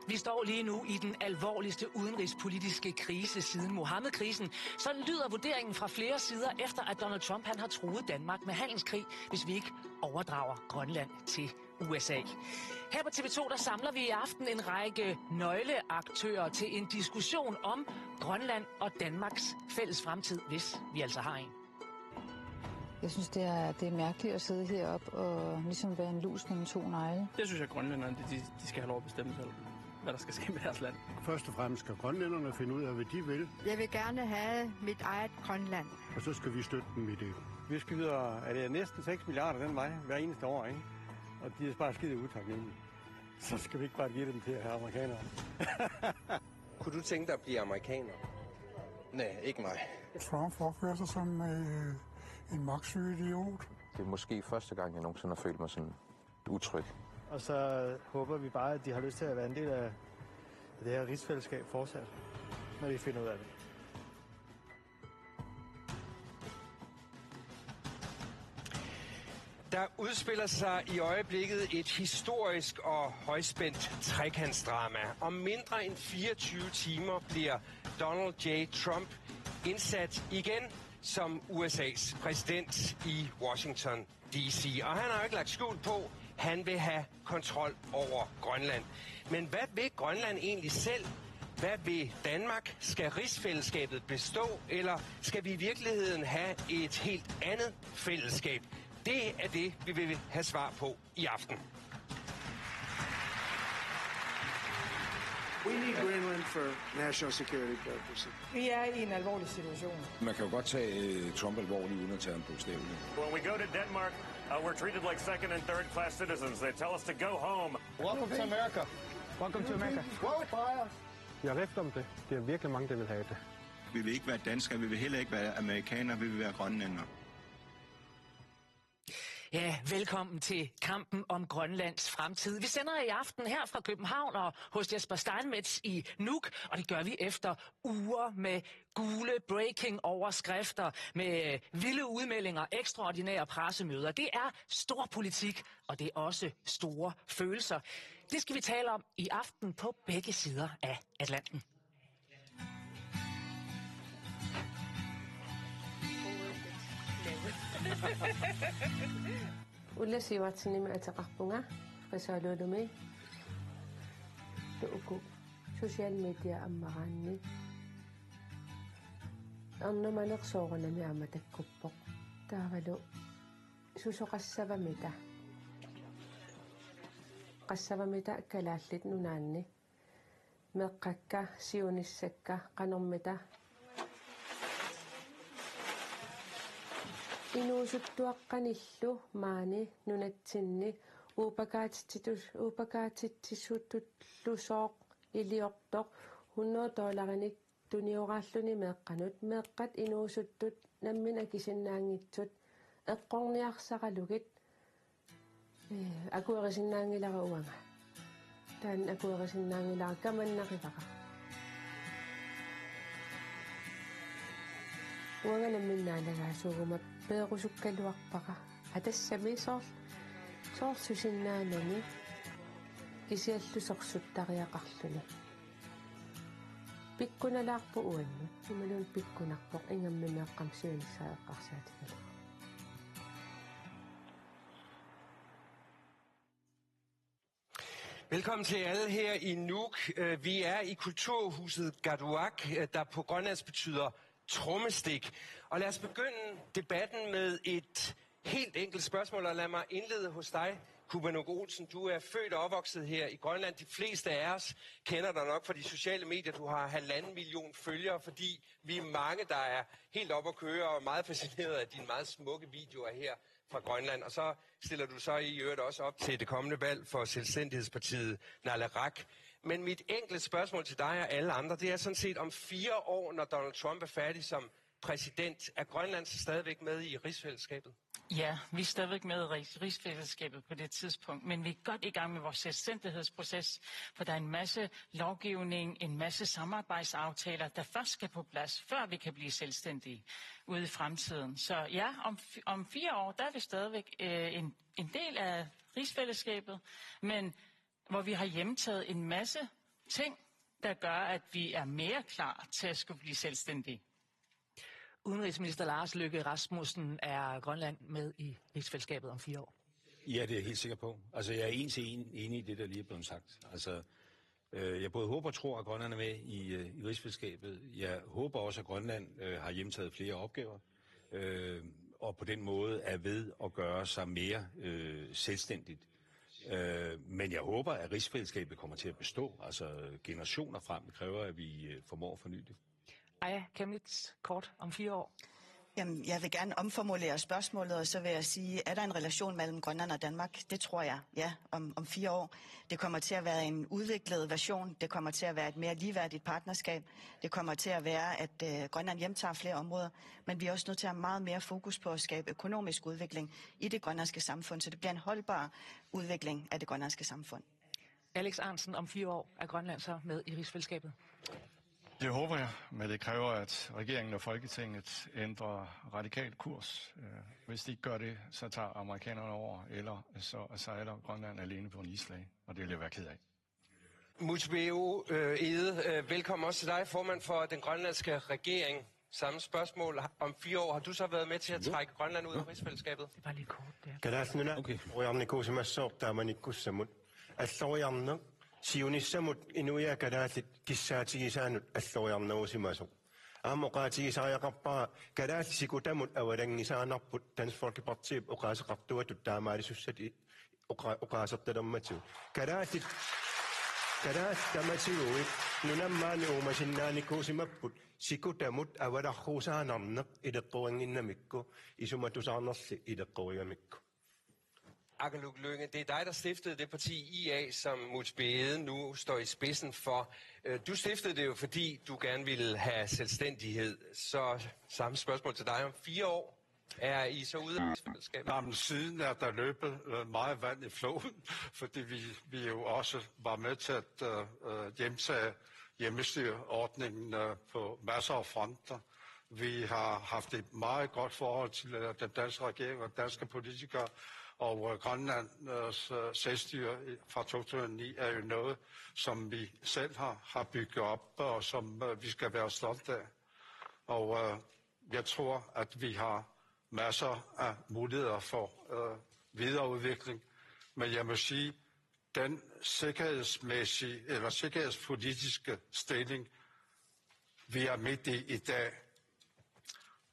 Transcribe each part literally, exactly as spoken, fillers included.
Vi står lige nu i den alvorligste udenrigspolitiske krise siden Mohammed-krisen. Sådan lyder vurderingen fra flere sider, efter at Donald Trump han har truet Danmark med handelskrig, hvis vi ikke overdrager Grønland til U S A. Her på T V to, der samler vi i aften en række nøgleaktører til en diskussion om Grønland og Danmarks fælles fremtid, hvis vi altså har en. Jeg synes, det er, det er mærkeligt at sidde heroppe og ligesom være en lus mellem to negle. Jeg synes, at grønlænderne, de, de, de skal have lov at bestemme selv, hvad der skal ske med deres land. Først og fremmest skal grønlænderne finde ud af, hvad de vil. Jeg vil gerne have mit eget Grønland. Og så skal vi støtte dem i det. Vi skyder, er det næsten seks milliarder den vej hver eneste år, ikke? Og de er bare skide utaknemmelige. Så skal vi ikke bare give dem til her amerikanere. Kunne du tænke dig at blive amerikaner? Nej, ikke mig. Trump opfører sig som øh, en magtsyg idiot. Det er måske første gang, jeg nogensinde har følt mig sådan utryg. Og så håber vi bare, at de har lyst til at være en del af det her rigsfællesskab fortsat, når de finder ud af det. Der udspiller sig i øjeblikket et historisk og højspændt trekantsdrama. Om mindre end fireogtyve timer bliver Donald J. Trump indsat igen som U S A's præsident i Washington D C. Og han har jo ikke lagt skjul på, han vil have kontrol over Grønland. Men hvad vil Grønland egentlig selv? Hvad vil Danmark? Skal rigsfællesskabet bestå, eller skal vi i virkeligheden have et helt andet fællesskab? Det er det, vi vil have svar på i aften. We need Greenland for national security purposes. Vi er i en alvorlig situation. Man kan jo godt tage øh, Trump alvorligt, uden at tage ham bogstaveligt. When we go to Denmark, uh, we're treated like second and third class citizens. They tell us to go home. Welcome to America. Welcome to America. Vote by us. Jeg har rift om det. Det er virkelig mange, der vil have det. Vi vil ikke være danskere, vi vil heller ikke være amerikanere, vi vil være grønlændere. Ja, velkommen til kampen om Grønlands fremtid. Vi sender i aften her fra København og hos Jesper Steinmetz i Nuuk, og det gør vi efter uger med gule breaking-overskrifter, med vilde udmeldinger, ekstraordinære pressemøder. Det er stor politik, og det er også store følelser. Det skal vi tale om i aften på begge sider af Atlanten. Ulla Sivertsenimik ateqarpunga, Frisørluulumi. Taava uku social media ammaraanni. Ernumaneq soorunami aamma takkuppoq. Taavalu susoqassavamita. Qassavamita Kalaallit Nunaanni. Meeqqakka, siunissakka, qanormita. Inuusuttuaqqanillu maani nunatsinni uupakaatitsitus-, uupakaatitsisutullusooq iliortoq hundrede dollarinik tunioraalluni meeqqanut, meeqqat inuusuttut namminneq akisinnaanngitsut eqqorniarsaralugit. Ee, akuerisinnaanngilara uanga. Taanna akuerisinnaanngilara, kamannaqivara. Uanga nammineq naalagaasuuguma peerusukkaluarpara. Aa, tassami soorl-, soorlu susinnaanani kisianni sorsuttariaqarluni. Pikkunalaarpoq uannut. Imaluunniit pikkunarpoq, ingammik meeqqamik siunissaq eqqarsaatigalugu. Velkommen til alle her i Nuuk. Øh, vi er i kulturhuset Gaduak, øh, der på grønlandsk betyder trommestik. Og lad os begynde debatten med et helt enkelt spørgsmål, og lad mig indlede hos dig, Kuba Nuuk Olsen. Du er født og opvokset her i Grønland. De fleste af os kender dig nok fra de sociale medier. Du har halvanden million følgere, fordi vi er mange, der er helt op at køre og meget fascineret af dine meget smukke videoer her fra Grønland. Og så stiller du så i øvrigt også op til det kommende valg for Selvstændighedspartiet Naleraq. Men mit enkle spørgsmål til dig og alle andre, det er sådan set, om fire år, når Donald Trump er færdig som præsident, er Grønland så stadigvæk med i rigsfællesskabet? Ja, vi er stadigvæk med i rigs-, rigsfællesskabet på det tidspunkt, men vi er godt i gang med vores selvstændighedsproces, for der er en masse lovgivning, en masse samarbejdsaftaler, der først skal på plads, før vi kan blive selvstændige ude i fremtiden. Så ja, om, fi-, om fire år, der er vi stadigvæk, øh, en, en del af rigsfællesskabet, men hvor vi har hjemtaget en masse ting, der gør, at vi er mere klar til at skulle blive selvstændige. Udenrigsminister Lars Løkke Rasmussen, er Grønland med i rigsfællesskabet om fire år? Ja, det er jeg helt sikker på. Altså, jeg er en til en enig i det, der lige er blevet sagt. Altså, øh, jeg både håber og tror, at Grønland er med i, øh, i rigsfællesskabet. Jeg håber også, at Grønland øh, har hjemtaget flere opgaver, øh, og på den måde er ved at gøre sig mere øh, selvstændigt. Øh, men jeg håber, at rigsfællesskabet kommer til at bestå. Altså, generationer frem. Det kræver, at vi øh, formår at forny det. Aaja Chemnitz, kort, om fire år. Jamen, jeg vil gerne omformulere spørgsmålet, og så vil jeg sige, er der en relation mellem Grønland og Danmark? Det tror jeg, ja, om, om fire år. Det kommer til at være en udviklet version. Det kommer til at være et mere ligeværdigt partnerskab. Det kommer til at være, at øh, Grønland hjemtager flere områder. Men vi er også nødt til at have meget mere fokus på at skabe økonomisk udvikling i det grønlandske samfund, så det bliver en holdbar udvikling af det grønlandske samfund. Alex Ahrendtsen, om fire år, er Grønland så med i rigsfællesskabet? Det håber jeg, men det kræver, at regeringen og Folketinget ændrer radikal kurs. Øh, hvis de ikke gør det, så tager amerikanerne over, eller så sejler Grønland alene på en isflage, og det vil jeg være ked af. Múte B. Egede, øh, velkommen også til dig, formand for den grønlandske regering. Samme spørgsmål. Om fire år, har du så været med til at trække Grønland ud af rigsfællesskabet? Det var lige kort, det. Kalaallit Nunaat alloriarnikuusimassaaq taamanikkussamut. Alloriarneq siunissamut inuiaat kalaallit kissaatigisaannut alloriarnerusimasoq. Aamma oqaatigisariaqarpara kalaallit sikutamut avalanngisaannarput Dansk Folkepartiip oqaaseqartuatut taamaalisussatit oqa-, oqaasertalermatigut. Kalaallit, kalaallit tamatiguit nunammaani uumasinnaanikuusimapput sikutamut avalarruusaannarneq ileqqorinnginnamikku isumatusaarnerli ileqqorigamikku. Aqqaluk Lynge, det er dig, der stiftede det parti I A, som Múte B. Egede nu står i spidsen for. Øh, du stiftede det jo, fordi du gerne ville have selvstændighed. Så samme spørgsmål til dig: om fire år, er I så ude af rigsfællesskabet? Jamen, siden er der løbet øh, meget vand i floden, fordi vi, vi jo også var med til at øh, øh, hjemtage hjemmestyreordningen øh, på masser af fronter. Vi har haft et meget godt forhold til øh, den danske regering og danske politikere, og øh, Grønlands øh, selvstyre i- fra to tusind og ni er jo noget, som vi selv har, har bygget op, og som øh, vi skal være stolte af. Og øh, jeg tror, at vi har masser af muligheder for øh, videreudvikling. Men jeg må sige, den sikkerhedsmæssige eller sikkerhedspolitiske stilling, vi er midt i i dag,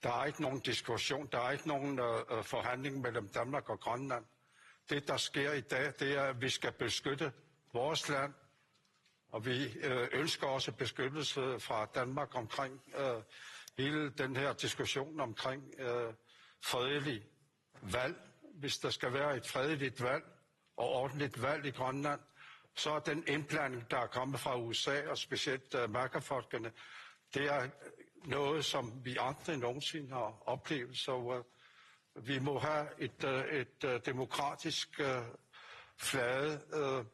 der er ikke nogen diskussion, der er ikke nogen øh, øh, forhandling mellem Danmark og Grønland. Det, der sker i dag, det er, at vi skal beskytte vores land, og vi øh, ønsker også beskyttelse fra Danmark omkring øh, hele den her diskussion omkring øh, fredelig valg. Hvis der skal være et fredeligt valg og ordentligt valg i Grønland, så er den indblanding, der er kommet fra U S A, og specielt øh, MAGA-folkene, det er noget, som vi aldrig nogensinde har oplevet. Så øh, vi må have et, øh, et øh, demokratisk øh, flade, øh,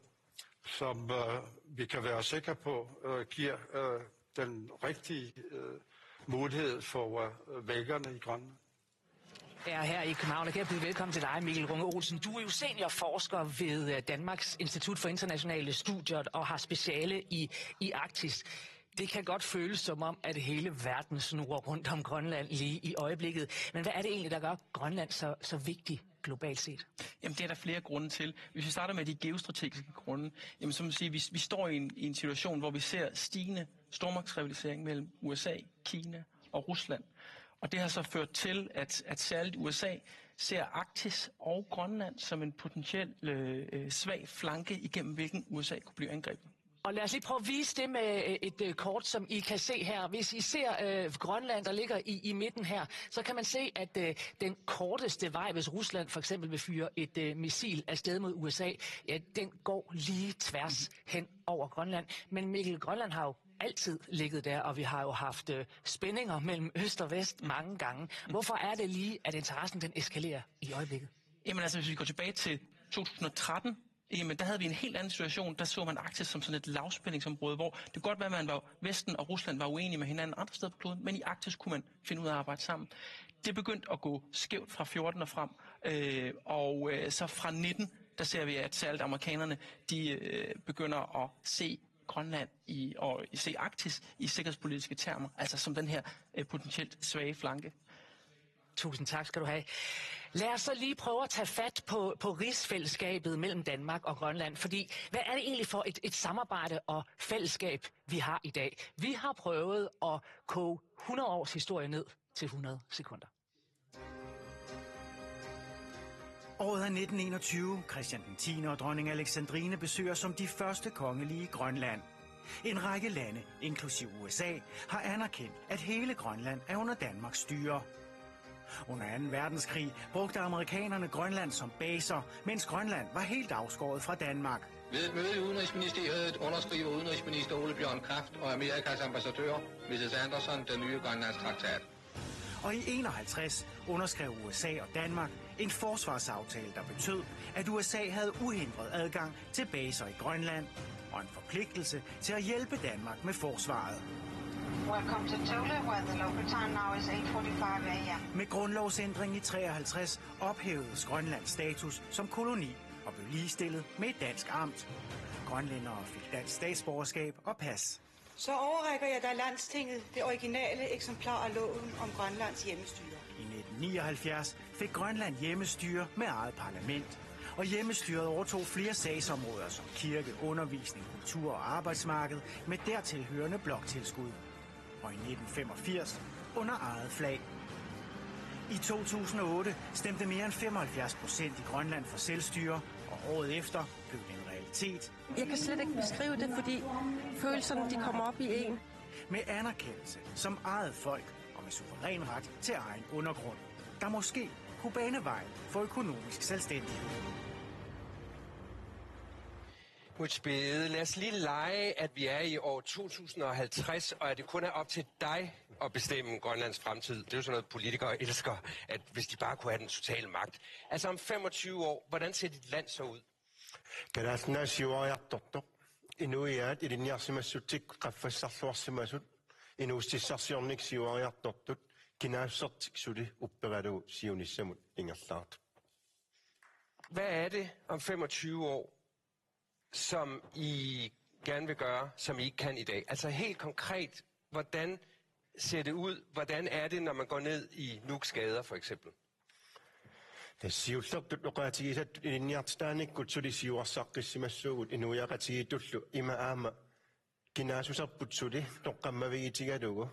som øh, vi kan være sikre på øh, giver øh, den rigtige øh, mulighed for øh, vælgerne i Grønland. Er her i København, og kan jeg byde velkommen til dig, Mikkel Runge Olsen. Du er jo seniorforsker ved øh, Danmarks Institut for Internationale Studier og har speciale i, i Arktis. Det kan godt føles som om, at hele verden snurrer rundt om Grønland lige i øjeblikket. Men hvad er det egentlig, der gør Grønland så, så vigtig globalt set? Jamen, det er der flere grunde til. Hvis vi starter med de geostrategiske grunde, jamen, som man siger, vi, vi står i en, i en situation, hvor vi ser stigende stormagtsrivalisering mellem U S A, Kina og Rusland. Og det har så ført til, at, at særligt U S A ser Arktis og Grønland som en potentiel øh, øh, svag flanke, igennem hvilken U S A kunne blive angrebet. Og lad os lige prøve at vise det med øh, et øh, kort, som I kan se her. Hvis I ser øh, Grønland, der ligger i, i midten her, så kan man se, at øh, den korteste vej, hvis Rusland for eksempel vil fyre et øh, missil afsted mod U S A, ja, den går lige tværs hen over Grønland. Men Mikkel, Grønland har jo altid ligget der, og vi har jo haft øh, spændinger mellem øst og vest mange gange. Hvorfor er det lige, at interessen den eskalerer i øjeblikket? Jamen altså, hvis vi går tilbage til to tusind og tretten, jamen der havde vi en helt anden situation. Der så man Arktis som sådan et lavspændingsområde, hvor det godt var, at man var, Vesten og Rusland var uenige med hinanden andre steder på kloden, men i Arktis kunne man finde ud af at arbejde sammen. Det begyndte at gå skævt fra fjorten og frem, øh, og øh, så fra nitten, der ser vi, at særligt amerikanerne, de øh, begynder at se Grønland i, og se Arktis i sikkerhedspolitiske termer, altså som den her øh, potentielt svage flanke. Tusind tak skal du have. Lad os så lige prøve at tage fat på, på rigsfællesskabet mellem Danmark og Grønland, fordi hvad er det egentlig for et, et samarbejde og fællesskab, vi har i dag? Vi har prøvet at koge hundrede års historie ned til hundrede sekunder. Året er nitten enogtyve. Christian den tiende og dronning Alexandrine besøger som de første kongelige Grønland. En række lande, inklusiv U S A, har anerkendt, at hele Grønland er under Danmarks styre. Under anden verdenskrig brugte amerikanerne Grønland som baser, mens Grønland var helt afskåret fra Danmark. Ved et møde i Udenrigsministeriet underskriver udenrigsminister Ole Bjørn Kraft og Amerikas ambassadør, missus Anderson, den nye Grønlandstraktat. Og i enoghalvtreds underskrev U S A og Danmark en forsvarsaftale, der betød, at U S A havde uhindret adgang til baser i Grønland og en forpligtelse til at hjælpe Danmark med forsvaret. Welcome to Thule, where the local time now is eight forty-five a.m. Med grundlovsændringen i treoghalvtreds ophævedes Grønlands status som koloni og blev ligestillet med et dansk amt. Grønlændere fik dansk statsborgerskab og pas. Så overrækker jeg dig landstinget det originale eksemplar af loven om Grønlands hjemmestyre. I nitten nioghalvfjerds fik Grønland hjemmestyre med eget parlament, og hjemmestyret overtog flere sagsområder som kirke, undervisning, kultur og arbejdsmarked med dertilhørende bloktilskud. Og i nitten femogfirs under eget flag. I to tusind og otte stemte mere end femoghalvfjerds procent i Grønland for selvstyre, og året efter blev det en realitet. Jeg kan slet ikke beskrive det, fordi følelserne, de kommer op i en. Med anerkendelse som eget folk og med suveræn ret til egen undergrund, der måske kunne bane vejen for økonomisk selvstændighed. Butch Bede, lad os lige lege, at vi er i år to tusind og halvtreds, og at det kun er op til dig at bestemme Grønlands fremtid. Det er jo sådan noget, politikere elsker, at hvis de bare kunne have den totale magt. Altså om femogtyve år, hvordan ser dit land så ud? Kalaallit Nunaat siuariartortoq. Inuiaat ilinniarsimassutsikkut qaffassarluarsimasut. Inuussutissarsiornikkut siuariartortut. Kinaassusertik suli upperalugu siunissamut ingerlaartut. Hvad er det om femogtyve år, som I gerne vil gøre, som I ikke kan i dag? Altså helt konkret, hvordan ser det ud? Hvordan er det, når man går ned i Nuuks gader for eksempel? Tassa siullertut oqaatigisattut ilinniartitaanikkut suli siuarsaqqissimassuugut inuiaqatigiittullu ima aamma kinaassuserput suli toqqammavigitigalugu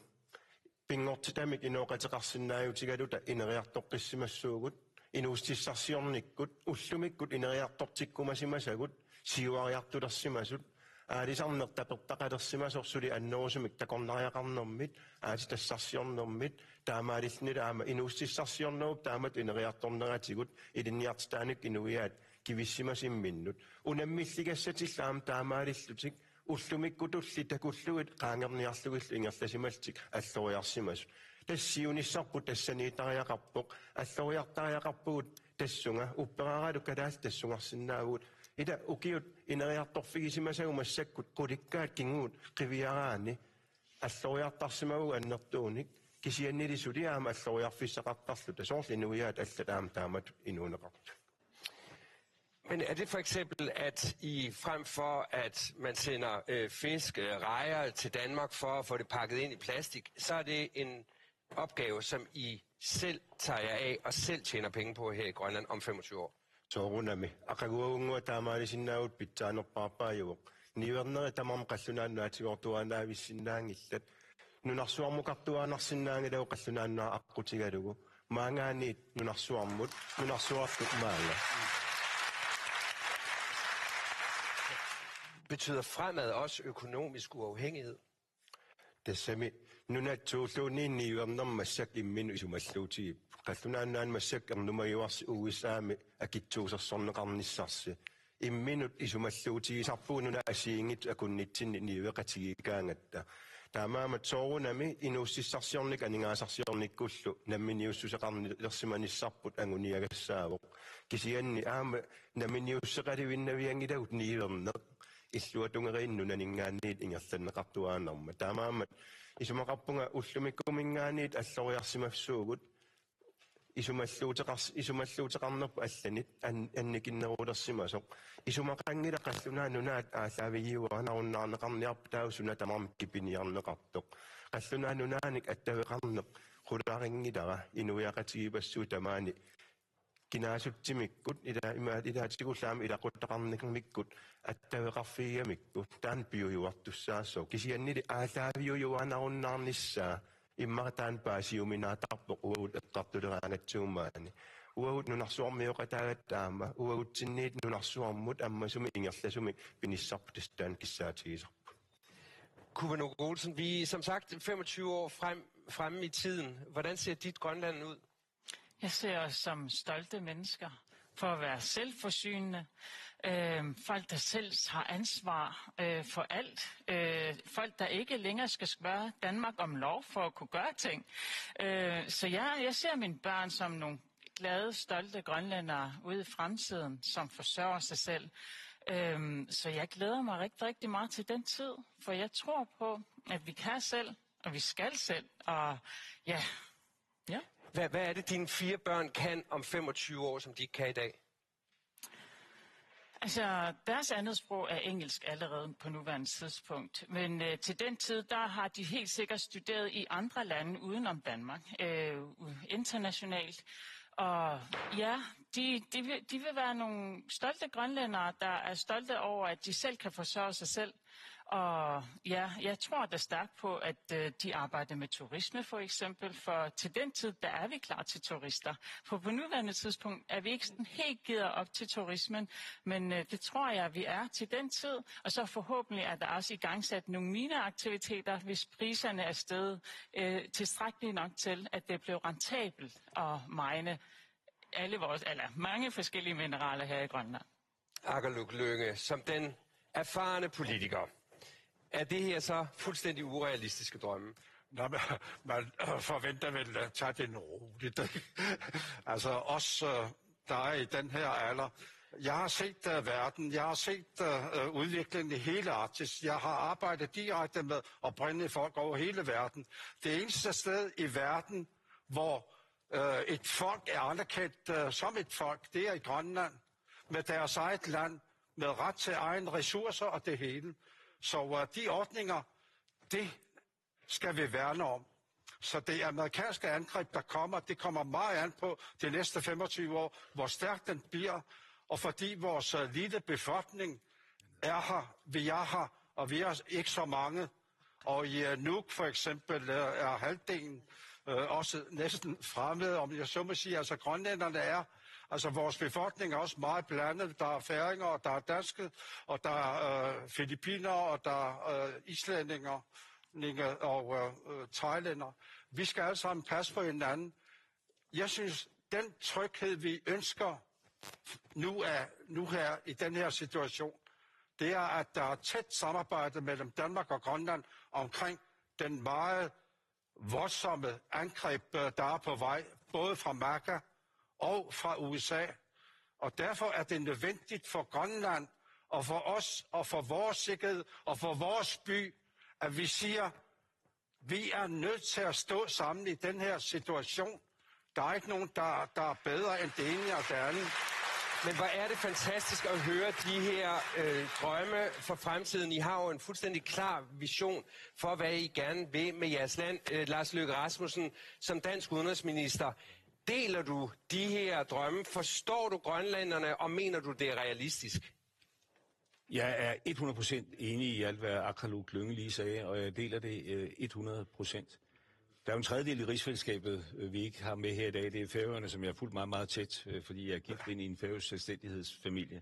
pinngortitamik inooqateqarsinnaajutigaluta ineriartoqqissimassuugut inuussutissarsiornikkut ullumikkut ineriartortikkumasimasagut siuariartulersimasut aalisarneq tapertaqalersimasoq suli annerusumik takornariaqarnermit aatsitassarsiornermit taamaalillunilu aamma inuussutissarsiornerup taamatut ineriartorneratigut ilinniartitaanikkut inuiaat kivissimasut imminnut unammilligassatillu aamma taamaalillutik ullumikkutulli takullugit qaangerniarlugillu ingerlasimallutik alloriarsimasut. Tassa siunissarput tassaniitariaqarpoq alloriartariaqarpugut tassunga upperaaralu kalaallit tassungarsinnaavugut ila ukiut ineriartorfigisimasagut massakkut qulikkaat kinguut qiviaraanni alloriartarsimavugut annertuunik kisiannili suli aamma alloriarfissaqartarluta soorlu inuiaat allat aamma taamatut inuuneqartut. Men er det for eksempel, at I frem for, at man sender øh, fisk, øh, rejer til Danmark for at få det pakket ind i plastik, så er det en opgave, som I selv tager jer af og selv tjener penge på her i Grønland om femogtyve år? Soorunami. Aqaguagunnguaq taamaalisinnaavagut pitsaanerpaarpaajuvoq. Niuernerit tamarmik qallunaanut aatsigoortuaannaavissinnaanngillat. Nunarsuarmukartuaannarsinnaanngilagut qallunaanut aqqutigalugu. Maanngaanniit nunarsuarmut, nunarsuartut maanga. Betyder fremad også økonomisk uafhængighed? Tassami nunatsuulluunniit niuernermut massakkut imminut isumalluutigipput. Qallunaat Nunaanni massakkut ernumagivarsi U S A-mi akitsuusersorneqarnissarsi. Imminut isumalluutigisarpugut nunat assigiinngitsut akunnitsinni niueqatigiikkaangatta. Taamaammat soorunami inuussutissarsiornikkut aningaasarsiornikkullu namminiussuseqarnilersimanissarput anguniagassaavoq. Kisianni aamma namminiussuseqalivinnavianngilagut niuerneq illuatungeriinni nunaninngaanniit ingerlanneqartuaannarmat. Taamaammat isumaqarpunga ullumikkuminngaanniit alloriarsimassuugut isumalluuteqars-, isumalluuteqarnerput allanit an-, annikinnerulersimasoq. Isumaqanngilaq qallunaat nunaat aallaavigiuaannarunnaarneqarniarput taava suna tamarmi kipiniarneqartoq. Qallunaat nunaanik attaveqarneq qularinngilara inuiaqatigiipassuit tamaani kinaassutsimikkut ila-, ima-, ilaatigullu aamma ilaqutaqarnermikkut attaveqarfigigamikku taanna piujuartussaassaaq. Kisiannili aallaavigiuaannarunnaarnissaa immaqa taanna paasiuminaattarpoq uagut eqqartuleraangatsigu maani. Uagut nunarsuarmioqataagatta aamma uagutsinniit nunarsuarmut ammasumik ingerlasumik pinissarput tassa taanna kissaatigisarput. Kuba Noko Olsen, vi er som sagt femogtyve år frem, fremme i tiden. Hvordan ser dit Grønland ud? Jeg ser os som stolte mennesker for at være selvforsynende. Øh, folk, der selv tager ansvar øh, for alt. Øh, folk, der ikke længere skal spørge Danmark om lov for at kunne gøre ting. Øh, så jeg, jeg ser mine børn som nogle glade, stolte grønlændere ude i fremtiden, som forsørger sig selv. Øhm, så jeg glæder mig rigtig, rigtig meget til den tid, for jeg tror på, at vi kan selv, og vi skal selv, og ja. Ja. Hvad, hvad er det, dine fire børn kan om femogtyve år, som de ikke kan i dag? Altså, deres andetsprog er engelsk allerede på nuværende tidspunkt, men øh, til den tid, der har de helt sikkert studeret i andre lande uden om Danmark, øh, internationalt. Og ja, de, de, vil, de vil være nogle stolte grønlændere, der er stolte over, at de selv kan forsørge sig selv. Og ja, jeg tror da stærkt på, at øh, de arbejder med turisme for eksempel, for til den tid, der er vi klar til turister. For på nuværende tidspunkt er vi ikke sådan helt gearet op til turismen, men øh, det tror jeg, vi er til den tid. Og så forhåbentlig er der også igangsat nogle mineaktiviteter, hvis priserne er steget øh, tilstrækkeligt nok til, at det blev rentabelt at mine alle vores, eller mange forskellige mineraler her i Grønland. Aqqaluk Lynge, som den erfarne politiker, er det her så fuldstændig urealistiske drømme? Nå, men, man øh, forventer vel at tage den roligt. Ikke? Altså os, øh, der er i den her alder. Jeg har set uh, verden, jeg har set uh, udviklingen i hele Arktis. Jeg har arbejdet direkte med oprindelige folk over hele verden. Det eneste sted i verden, hvor uh, et folk er anerkendt uh, som et folk, det er i Grønland, med deres eget land, med ret til egen ressourcer og det hele. Så uh, de ordninger, det skal vi værne om. Så det amerikanske angreb, der kommer, det kommer meget an på de næste femogtyve år, hvor stærk den bliver, og fordi vores uh, lille befolkning er her, vi er her, og vi er ikke så mange. Og i uh, Nuuk for eksempel uh, er halvdelen uh, også næsten fremmede, om jeg så må sige. Altså grønlænderne er, altså vores befolkning er også meget blandet. Der er færinger, og der er danske, og der er uh, filippinere, og der er uh, islændinge og uh, thailænder. Vi skal alle sammen passe på hinanden. Jeg synes, den tryghed, vi ønsker nu, er, nu her i den her situation, det er, at der er tæt samarbejde mellem Danmark og Grønland omkring den meget voldsomme angreb, øh, der er på vej, både fra MAGA og fra U S A. Og derfor er det nødvendigt for Grønland og for os og for vores sikkerhed og for vores by, at vi siger, vi er nødt til at stå sammen i den her situation. Der er ikke nogen, der, der er bedre end det ene og det andet. Men hvor er det fantastisk at høre de her øh, drømme for fremtiden. I har jo en fuldstændig klar vision for, hvad I gerne vil med jeres land. Øh, Lars Løkke Rasmussen, som dansk udenrigsminister, deler du de her drømme? Forstår du grønlænderne, og mener du, det er realistisk? Jeg er hundrede procent enig i alt, hvad Aqqaluk Lynge lige sagde, og jeg deler det øh, hundrede procent. Der er jo en tredjedel i rigsfællesskabet, øh, vi ikke har med her i dag. Det er Færøerne, som jeg har fulgt meget, meget tæt, øh, fordi jeg er gift ind i en færøsk selvstændighedsfamilie.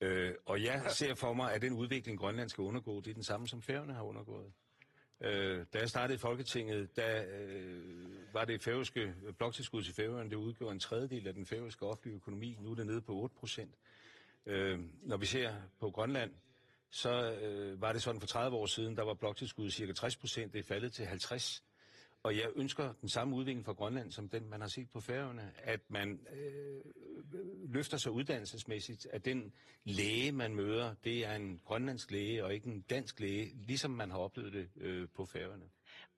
Øh, og jeg ser for mig, at den udvikling, Grønland skal undergå, det er den samme, som Færøerne har undergået. Øh, da jeg startede i Folketinget, der øh, var det færøske bloktilskud til Færøerne, det udgjorde en tredjedel af den færøske offentlige økonomi. Nu er det nede på otte procent. Øh, når vi ser på Grønland, så øh, var det sådan for tredive år siden, der var bloktilskuddet cirka tres procent, det er faldet til halvtreds. Og jeg ønsker den samme udvikling for Grønland, som den man har set på Færøerne, at man øh, løfter sig uddannelsesmæssigt, at den læge, man møder, det er en grønlandsk læge og ikke en dansk læge, ligesom man har oplevet det øh, på Færøerne.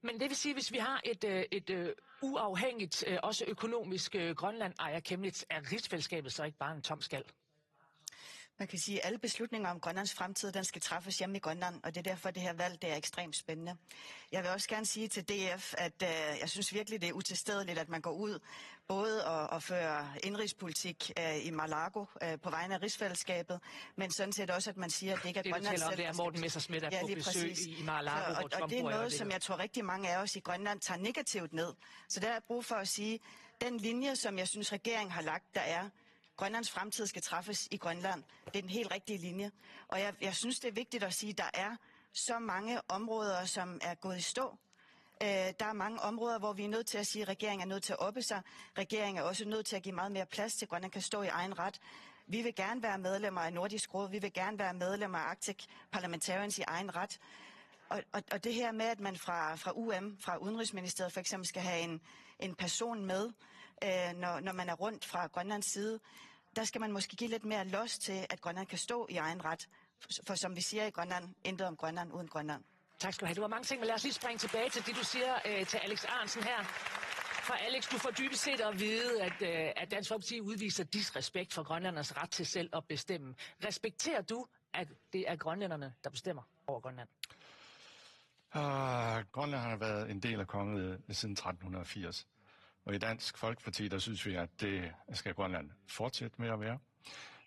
Men det vil sige, hvis vi har et, øh, et øh, uafhængigt, øh, også økonomisk øh, Grønland, Aaja Chemnitz, er rigsfællesskabet så ikke bare en tom skal? Man kan sige, at alle beslutninger om Grønlands fremtid, den skal træffes hjemme i Grønland, og det er derfor, det her valg, det er ekstremt spændende. Jeg vil også gerne sige til D F, at øh, jeg synes virkelig, det er utilstedeligt, at man går ud både og, og fører indrigspolitik øh, i Mar-a-Lago øh, på vegne af rigsfællesskabet, men sådan set også, at man siger, at det ikke er Det, du Grønlands taler om, det er selvbestemmelse. Morten Messerschmidt er Ja, på lige besøg præcis. i Mar-a-Lago, Så, hvor og, Trump og det er bor i noget, som øjeblikket. Jeg tror rigtig mange af os i Grønland tager negativt ned. Så der er brug for at sige, den linje, som jeg synes, regeringen har lagt, der er, Grønlands fremtid skal træffes i Grønland. Det er den helt rigtige linje. Og jeg, jeg synes, det er vigtigt at sige, at der er så mange områder, som er gået i stå. Øh, der er mange områder, hvor vi er nødt til at sige, at regeringen er nødt til at oppe sig. Regeringen er også nødt til at give meget mere plads til, at Grønland kan stå i egen ret. Vi vil gerne være medlemmer af Nordisk Råd. Vi vil gerne være medlemmer af Arctic Parliamentarians i egen ret. Og, og, og det her med, at man fra, fra U M, fra Udenrigsministeriet for eksempel, skal have en, en person med, øh, når, når man er rundt fra Grønlands side, der skal man måske give lidt mere los til, at Grønland kan stå i egen ret. For, for som vi siger i Grønland, intet om Grønland uden Grønland. Tak skal du have. Det var mange ting, men lad os lige springe tilbage til det, du siger øh, til Alex Ahrendtsen her. For Alex, du får dybest set at vide, at, øh, at Dansk Folkeparti udviser disrespekt for grønlændernes ret til selv at bestemme. Respekterer du, at det er grønlænderne, der bestemmer over Grønland? Uh, Grønland har været en del af kongeriget siden tretten hundrede og firs. Og i Dansk Folkeparti, der synes vi, at det skal Grønland fortsætte med at være.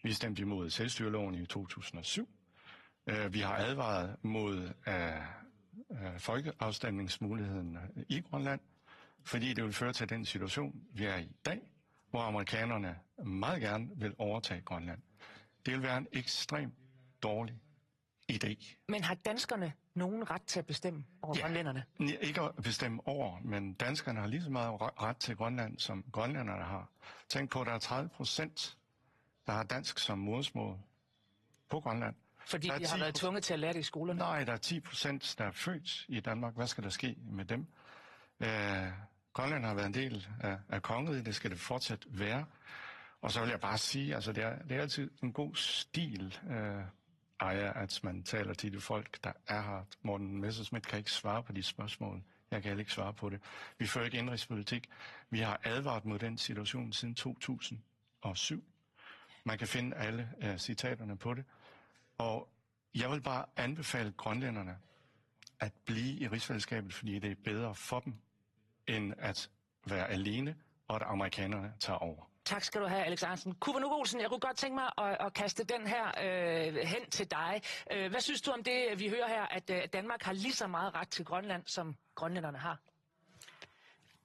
Vi stemte imod selvstyreloven i to tusind og syv. Uh, vi har advaret mod uh, uh, folkeafstemningsmuligheden i Grønland, fordi det vil føre til den situation, vi er i i dag, hvor amerikanerne meget gerne vil overtage Grønland. Det vil være en ekstremt dårlig idé. Men har danskerne nogen ret til at bestemme over Ja. grønlænderne? Ni- Ikke at bestemme over, men danskerne har lige så meget re- ret til Grønland, som grønlænderne har. Tænk på, at der er tredive procent, der har dansk som modersmål på Grønland. Fordi Der er de har ti været tvunget til at lære det i skolerne. Nej, der er ti procent, der er født i Danmark. Hvad skal der ske med dem? Øh, Grønland har været en del af, af kongeriget, det skal det fortsat være. Og så vil jeg bare sige, altså det er, det er altid en god stil, øh, Aaja, at man taler til de folk, der er her. Morten Messerschmidt kan ikke svare på de spørgsmål. Jeg kan heller ikke svare på det. Vi fører ikke indrigspolitik. Vi har advaret mod den situation siden to tusind og syv. Man kan finde alle øh, citaterne på det. Og jeg vil bare anbefale grønlænderne at blive i rigsfællesskabet, fordi det er bedre for dem, end at være alene, og at amerikanerne tager over. Tak skal du have, Alex Ahrendtsen. Kuba Nuuk Olsen, jeg kunne godt tænke mig at, at kaste den her øh, hen til dig. Øh, hvad synes du om det, vi hører her, at øh, Danmark har lige så meget ret til Grønland, som grønlænderne har?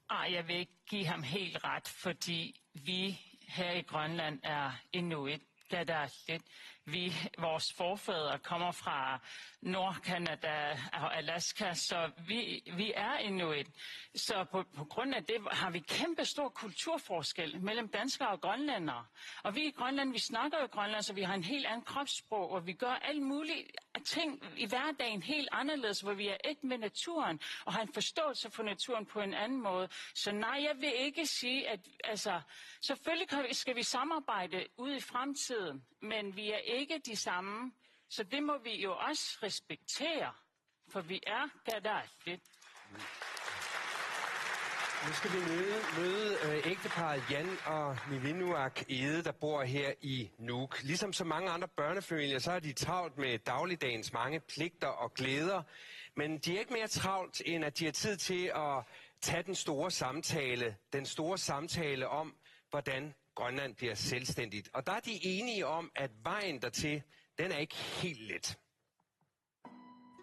Ej, jeg vil ikke give ham helt ret, fordi vi her i Grønland er inuit, kalaallit. Vi, vores forfædre kommer fra Nordcanada og Alaska, så vi, vi er inuit. Så på, på grund af det har vi kæmpe stor kulturforskel mellem danskere og grønlændere. Og vi i Grønland, vi snakker jo grønlandsk, så vi har en helt anden kropssprog, og vi gør alle mulige ting i hverdagen helt anderledes, hvor vi er et med naturen, og har en forståelse for naturen på en anden måde. Så nej, jeg vil ikke sige, at altså, selvfølgelig kan vi- skal vi samarbejde ude i fremtiden, men vi er ikke de samme. Så det må vi jo også respektere, for vi er kalaallit. Nu skal vi møde, møde øh, ægteparret Jan og Nivinuak Egede, der bor her i Nuuk. Ligesom så mange andre børnefamilier, så har de travlt med dagligdagens mange pligter og glæder. Men de er ikke mere travlt, end at de har tid til at tage den store samtale. Den store samtale om, hvordan Grønland bliver selvstændigt. Og der er de enige om, at vejen dertil, den er ikke helt let.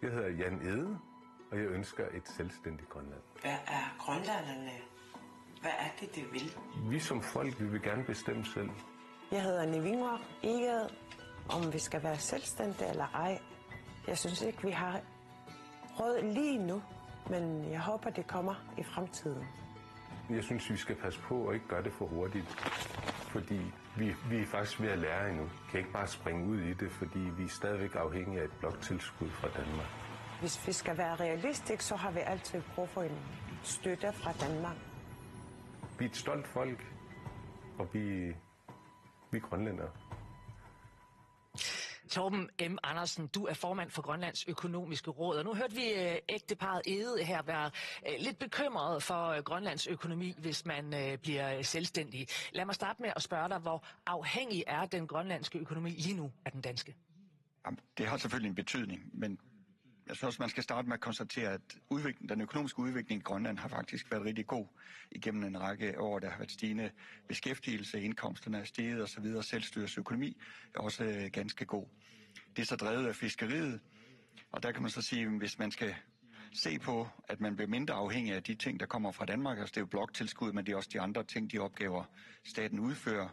Jeg hedder Jan Egede, og jeg ønsker et selvstændigt Grønland. Hvad er grønlænderne? Hvad er det, de vil? Vi som folk, vi vil gerne bestemme selv. Jeg hedder Nivinuak Egede. Om vi skal være selvstændige eller ej, jeg synes ikke, vi har råd lige nu, men jeg håber, det kommer i fremtiden. Jeg synes, vi skal passe på og ikke gøre det for hurtigt, fordi vi, vi er faktisk ved at lære endnu. Vi kan ikke bare springe ud i det, fordi vi er stadigvæk afhængige af et bloktilskud fra Danmark. Hvis vi skal være realistisk, så har vi altid brug for en støtte fra Danmark. Vi er et stolt folk, og vi, vi er grønlændere. Torben M. Andersen, du er formand for Grønlands Økonomiske Råd, og nu hørte vi øh, ægteparret Egede her være øh, lidt bekymret for øh, Grønlands økonomi, hvis man øh, bliver selvstændig. Lad mig starte med at spørge dig, hvor afhængig er den grønlandske økonomi lige nu af den danske? Jamen, det har selvfølgelig en betydning, men jeg synes også, man skal starte med at konstatere, at udvikling, den økonomiske udvikling i Grønland har faktisk været rigtig god igennem en række år. Der har været stigende beskæftigelse, indkomsterne er steget osv., og selvstyrets økonomi er også øh, ganske god. Det er så drevet af fiskeriet, og der kan man så sige, at hvis man skal se på, at man bliver mindre afhængig af de ting, der kommer fra Danmark, altså det er jo bloktilskud, men det er også de andre ting, de opgaver, staten udfører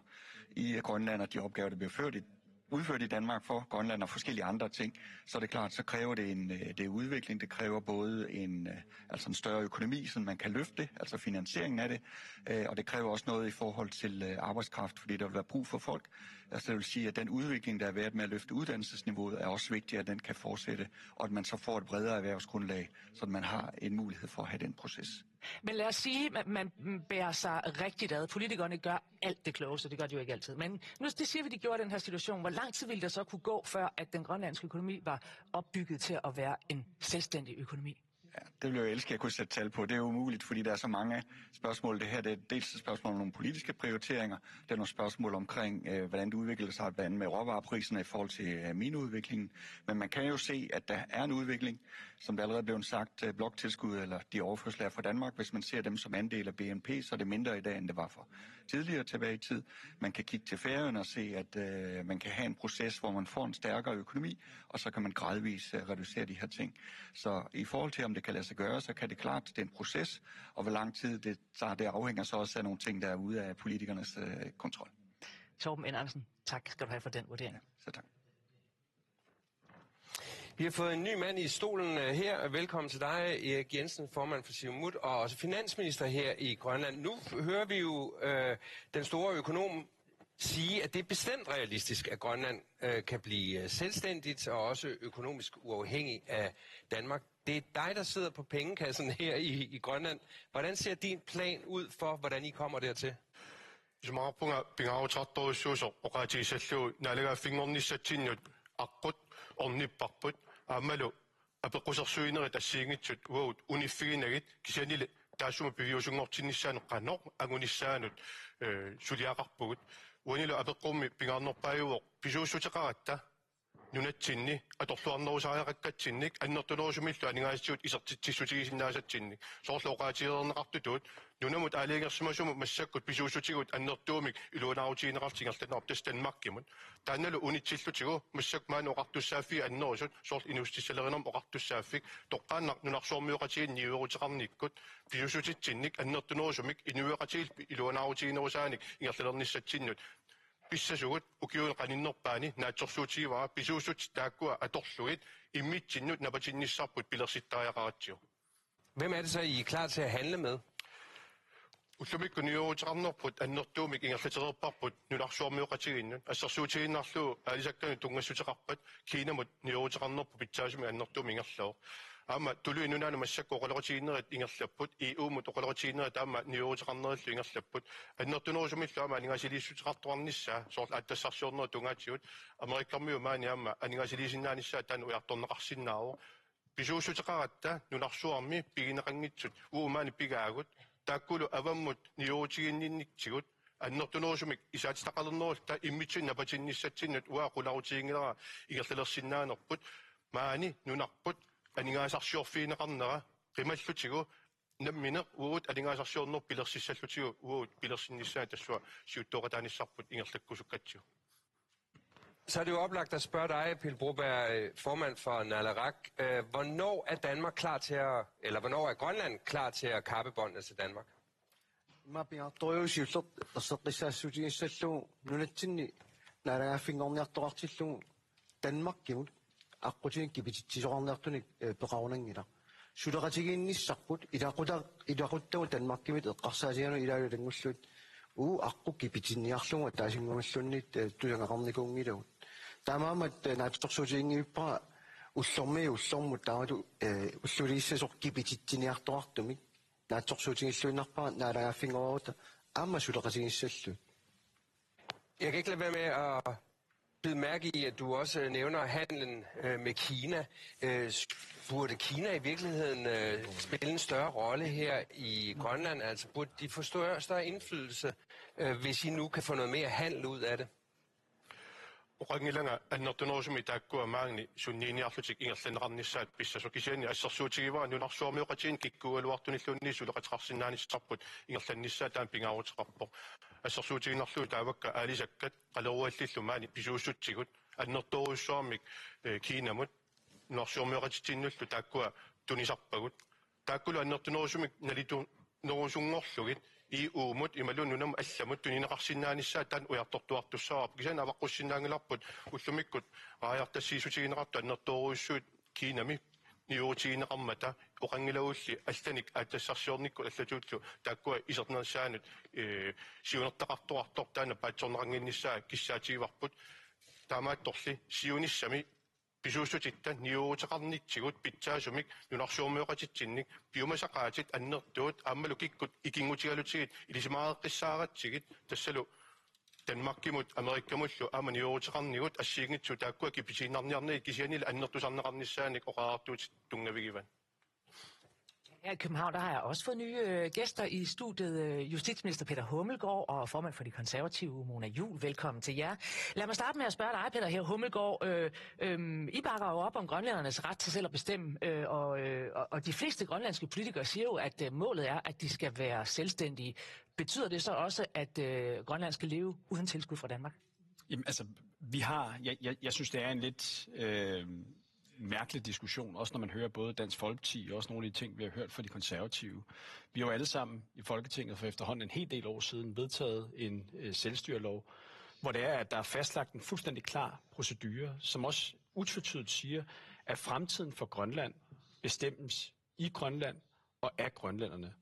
i Grønland, og de opgaver, der bliver ført i udført i Danmark for Grønland og forskellige andre ting, så er det klart, så kræver det en øh, det er udvikling. Det kræver både en, øh, altså en større økonomi, så man kan løfte det, altså finansieringen af det, øh, og det kræver også noget i forhold til øh, arbejdskraft, fordi der vil være brug for folk. Altså det vil sige, at den udvikling, der er været med at løfte uddannelsesniveauet, er også vigtigt, at den kan fortsætte, og at man så får et bredere erhvervsgrundlag, så man har en mulighed for at have den proces. Men lad os sige, at man bærer sig rigtigt ad. Politikerne gør alt det kloge, så det gør de jo ikke altid. Men nu det siger vi, de gjorde i den her situation. Hvor lang tid ville der så kunne gå, før at den grønlandske økonomi var opbygget til at være en selvstændig økonomi? Ja, det ville jeg elske, at jeg kunne sætte tal på. Det er umuligt, fordi der er så mange spørgsmål. Det her det er dels et spørgsmål om nogle politiske prioriteringer. Der er nogle spørgsmål omkring, øh, hvordan det udvikler sig, blandt andet med råvarepriserne i forhold til øh, mineudviklingen. Men man kan jo se, at der er en udvikling, som der allerede blev sagt, øh, bloktilskud eller de overførsler fra Danmark. Hvis man ser dem som andel af B N P, så er det mindre i dag, end det var for tidligere tilbage i tid. Man kan kigge til Færøerne og se, at øh, man kan have en proces, hvor man får en stærkere økonomi, og så kan man gradvist øh, reducere de her ting. Så i forhold til, om det kan lade sig gøre, så kan det klart, det er en proces, og hvor lang tid det tager, det afhænger så også af nogle ting, der er ude af politikernes øh, kontrol. Torben N. Andersen, tak skal du have for den vurdering. Så tak. Vi har fået en ny mand i stolen øh, her. Velkommen til dig, Erik Jensen, formand for Siumut, og også finansminister her i Grønland. Nu hører vi jo øh, den store økonom sige, at det er bestemt realistisk, at Grønland øh, kan blive øh, selvstændigt og også økonomisk uafhængig af Danmark. Det er dig, der sidder på pengekassen her i, i Grønland. Hvordan ser din plan ud for, hvordan I kommer dertil? Isumaqarpunga pingaaruteqartorujussuusoq oqaatigissallugu naalagaaffinngornissatsinnut aqqut ornipparput aammalu apeqqusersuinerit assigiinngitsut uagut uniffiginagit kisiannili taassuma piviusunngortinnissaanut qanoq angunissaanut suliaqarpugut. Uanilu apeqqummi pingaarnerpaajuvoq pisuussuteqaratta nunatsinni atorluarnerusariaqakkatsinnik annertunerusumillu aningaasatigut isertitsissutigisinnaasatsinnik. Soorlu oqaatigereerneqartutut nunamut aalajangersimasumut massakkut pisuussutigut annertuumik iluanaarutigineqartut ingerlanneqarput tassa Danmarkimut. Taannalu unitsillutigu massakkut maani oqartussaaffiit annerusut soorlu inuussutissalerinermut oqartussaaffik toqqaannaq nunarsuarmioqatigiinni niueruteqarnikkut pisuussutitsinnik annertunerusumik inuiaqatigiillu iluanaarutiginerusaanik ingerlalernissatsinnut pissasugut ukiuni qaninnerpaani naatsorsuutigivara pisuussutit taakkua atorlugit immitsinnut napatinnissarput pilersittariaqaratsigu. Hvem er det så, I er klar til at handle med? Ullumikkut niueruteqarnerput annertuumik ingerlatereerparput nunarsuarmioqatigiinnut assersuutigiinnarlugu aalisakkanut tunngassuteqarpat Kinamut niueruteqarnerput pitsaasumik annertuumik ingerlavoq. Aamma Tuluit Nunaannut massakkut oqaloqatigiinnerit ingerlapput, E U-mut oqaloqatigiinnerit aamma niueruteqarnerillu ingerlapput. Annertunerusumillu aamma aningaasaliissuteqartoqarnissaa soorlu aatsitassarsiornerup tungaatigut Amerikkarmiut maani aamma aningaasaliisinnaanissaat taanna ujartorneqarsinnaavoq. Pisuussuteqaratta nunarsuarmi pigineqanngitsut uagut maani pigaagut taakkulu avammut niuerutiginninnitsigut annertunerusumik isaatitaqalernerulluta immitsinnut napatinnissatsinnut uanga qularutiginngilara ingerlalersinnaanerput maani nunarput aningaasarsiorfigineqarnera qimallutigu nammineq uagut aningaasarsiorneq pilersissallutigu uagut pilersinnissaanut tassunga siuttooqataanissarput ingerlakkusukkatsigu. Så er det jo oplagt at spørge dig, Pele Broberg, øh, formand for Naleraq. Øh, hvornår er Danmark klar til at, eller hvornår er Grønland klar til at kappe båndene til Danmark? Immaqa pingaartorujussuusoq erseqqissaassutigissallugu nunatsinni naalagaaffinngorniartoqartillugu Danmarkimut aqqutinik kipititsisoqarniartunik eh, peqarunanngilaq. Suleqatigiinnissarput ilaquta ilaquttagut Danmarkimit eqqarsaatigalugu ilaalu ilanngullugit uu aqqut kipitinniarlugu ataasinnguamilluunniit eh, tusagaqarnikuunngilagut. Taamaammat eh, naatsorsuutiginngivippara ullormiit ullormut taamatut eh, ulluliissasoq kipititsiniartoqartumik naatsorsuutigilluinnarpara naalagaaffinngorutta aamma suleqatigiissallugit. Jeg kan ikke lade være med at bidt mærke i, at du også nævner handlen øh, med Kina. Øh, burde Kina i virkeligheden øh, spille en større rolle her i Grønland? Altså burde de få større, større indflydelse, øh, hvis I nu kan få noget mere handel ud af det? Oqanngilanga annertunerusumik taakkua maani sunniiniarlutik ingerlanneqarnissaat pissasoq, kisianni assersuutigivara nunarsuarmioqatigiinni kikkuugaluartunilluunniit suleqateqarsinnaanissarput ingerlannissaat taama pingaaruteqarpoq. Assersuutigiinnarlugu taavakka aalisakkat qaleruallillu maani pisuussutsigut annertoorujussuarmik Kinamut nunarsuarmioqatitsinnullu taakkua tunisarpagut. Taakkulu annertunerusumik nalitunerusunngorlugit E U-mut imaluunniit nunamut allamut tunineqarsinnaanissaat taanna ujartortuartussaavoq. Kisianni avaqqussinnaanngilarput ullumikkut raajartassiissutigineqartut annertoorujussuit Kinami niuerutigineqarmata oqanngilagulli allanik aatsitassarsiornikkut allatullu taakkua isernissaannut siunertaqartoqartoq taanna paatsorneqannginnissaa kissaatigivarput. Taamaattorli siunissami pisuussutitta niueruteqarnitsigut pitsaasumik nunarsuarmioqatitsinnik piumasaqaatit annertuut aammalu kikkut ikinngutigalutigit ilisimaareqqissaaratsigit tassalu Danmarkimut Amerikkamullu aamma niueruteqarnigut assigiinngitsut taakkua kipitiinnarniarnagit kisiannili annertusarneqarnissaanik oqariartuutit tunngavigivat. Her i København, der har jeg også fået nye øh, gæster i studiet. Øh, Justitsminister Peter Hummelgaard og formand for De Konservative, Mona Juhl. Velkommen til jer. Lad mig starte med at spørge dig, Peter her Hummelgaard. Øh, øh, I bakker jo op om grønlændernes ret til selv at bestemme, øh, og, øh, og, og de fleste grønlandske politikere siger jo, at øh, målet er, at de skal være selvstændige. Betyder det så også, at øh, Grønland skal leve uden tilskud fra Danmark? Jamen, altså, vi har, jeg, jeg, jeg synes, det er en lidt øh, mærkelig diskussion, også når man hører både Dansk Folkeparti og også nogle af de ting, vi har hørt fra De Konservative. Vi har jo alle sammen i Folketinget for efterhånden en hel del år siden vedtaget en øh, selvstyrelov, hvor det er, at der er fastlagt en fuldstændig klar procedure, som også utvetydigt siger, at fremtiden for Grønland bestemmes i Grønland og af grønlænderne.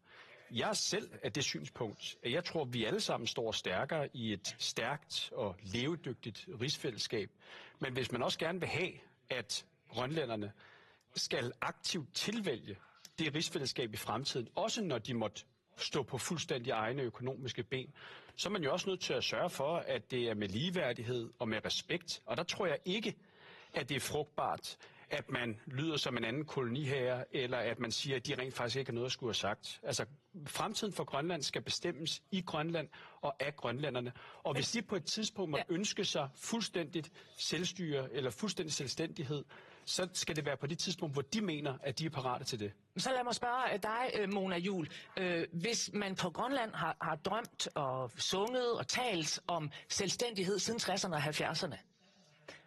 Jeg er selv af det synspunkt, at jeg tror, at vi alle sammen står stærkere i et stærkt og levedygtigt rigsfællesskab. Men hvis man også gerne vil have, at grønlænderne skal aktivt tilvælge det rigsfællesskab i fremtiden, også når de måtte stå på fuldstændig egne økonomiske ben, så er man jo også nødt til at sørge for, at det er med ligeværdighed og med respekt. Og der tror jeg ikke, at det er frugtbart, at man lyder som en anden koloniherre, eller at man siger, at de rent faktisk ikke har noget at skulle have sagt. Altså, fremtiden for Grønland skal bestemmes i Grønland og af grønlænderne. Og hvis de på et tidspunkt måtte ønske sig fuldstændigt selvstyre eller fuldstændig selvstændighed, så skal det være på det tidspunkt, hvor de mener, at de er parate til det. Så lad mig spørge øh, dig, øh, Mona Juhl. Øh, hvis man på Grønland har, har drømt og sunget og talt om selvstændighed siden tresserne og halvfjerdserne,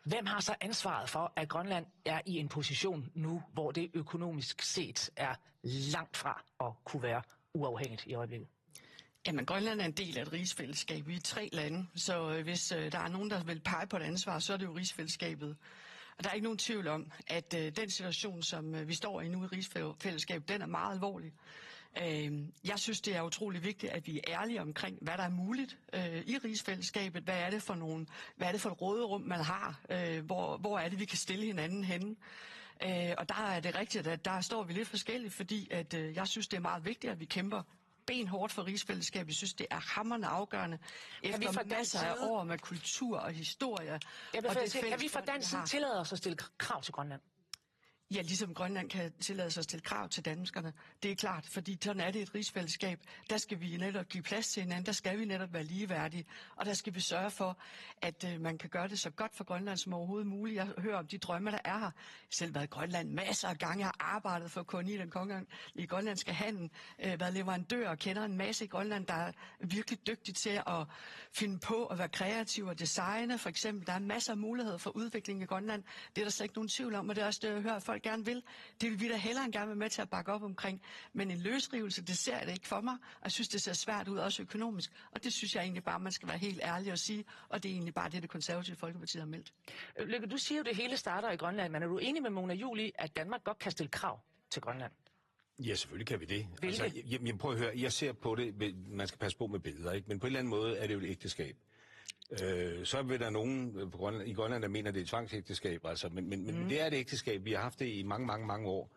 hvem har så ansvaret for, at Grønland er i en position nu, hvor det økonomisk set er langt fra at kunne være uafhængigt i øjeblikket? Jamen, Grønland er en del af et rigsfællesskab. Vi er tre lande, så øh, hvis øh, der er nogen, der vil pege på et ansvar, så er det jo rigsfællesskabet. Og der er ikke nogen tvivl om, at øh, den situation, som øh, vi står i nu i rigsfællesskabet, den er meget alvorlig. Øh, jeg synes, det er utrolig vigtigt, at vi er ærlige omkring, hvad der er muligt øh, i rigsfællesskabet. Hvad er det for nogle, hvad er det for et råderum, man har? Øh, hvor, hvor er det, vi kan stille hinanden henne? Øh, og der er det rigtigt, at der står vi lidt forskelligt, fordi at, øh, jeg synes, det er meget vigtigt, at vi kæmper benhårdt for rigsfællesskabet. Jeg synes, det er hammerende afgørende. Efter masser af år med kultur og historie. Jeg og det sige, kan vi fra dansk side tillade os at stille krav til Grønland? Ja, ligesom Grønland kan tillade sig at stille krav til danskerne. Det er klart, fordi sådan er det et rigsfællesskab. Der skal vi netop give plads til hinanden. Der skal vi netop være ligeværdige. Og der skal vi sørge for, at øh, man kan gøre det så godt for Grønland som overhovedet muligt. Jeg hører om de drømme, der er her. Jeg har selv været i Grønland masser af gange. Jeg har arbejdet for K N I, den kongelige grønlandske handel. Øh, været leverandør og kender en masse i Grønland, der er virkelig dygtig til at finde på at være kreativ og designe. For eksempel, der er masser af muligheder for udvikling i Grønland. Det er der slet ikke nogen tvivl om, og det er også det, jeg hører, at folk gerne vil. Det vil vi da hellere end gerne være med til at bakke op omkring. Men en løsrivelse, det ser jeg det ikke for mig, og jeg synes, det ser svært ud, også økonomisk. Og det synes jeg egentlig bare, man skal være helt ærlig og sige, og det er egentlig bare det, Det Konservative Folkeparti har meldt. Lykke, du siger jo, det hele starter i Grønland, men er du enig med Mona Juhl i, at Danmark godt kan stille krav til Grønland? Ja, selvfølgelig kan vi det. Altså, jamen, jamen, prøv at høre, jeg ser på det, men man skal passe på med billeder, ikke? Men på en eller anden måde er det jo et ægteskab. Øh, så vil der nogen øh, på Grønland, i Grønland, der mener, det er et tvangsægteskab, altså, men, men, men mm. det er et ægteskab. Vi har haft det i mange, mange, mange år.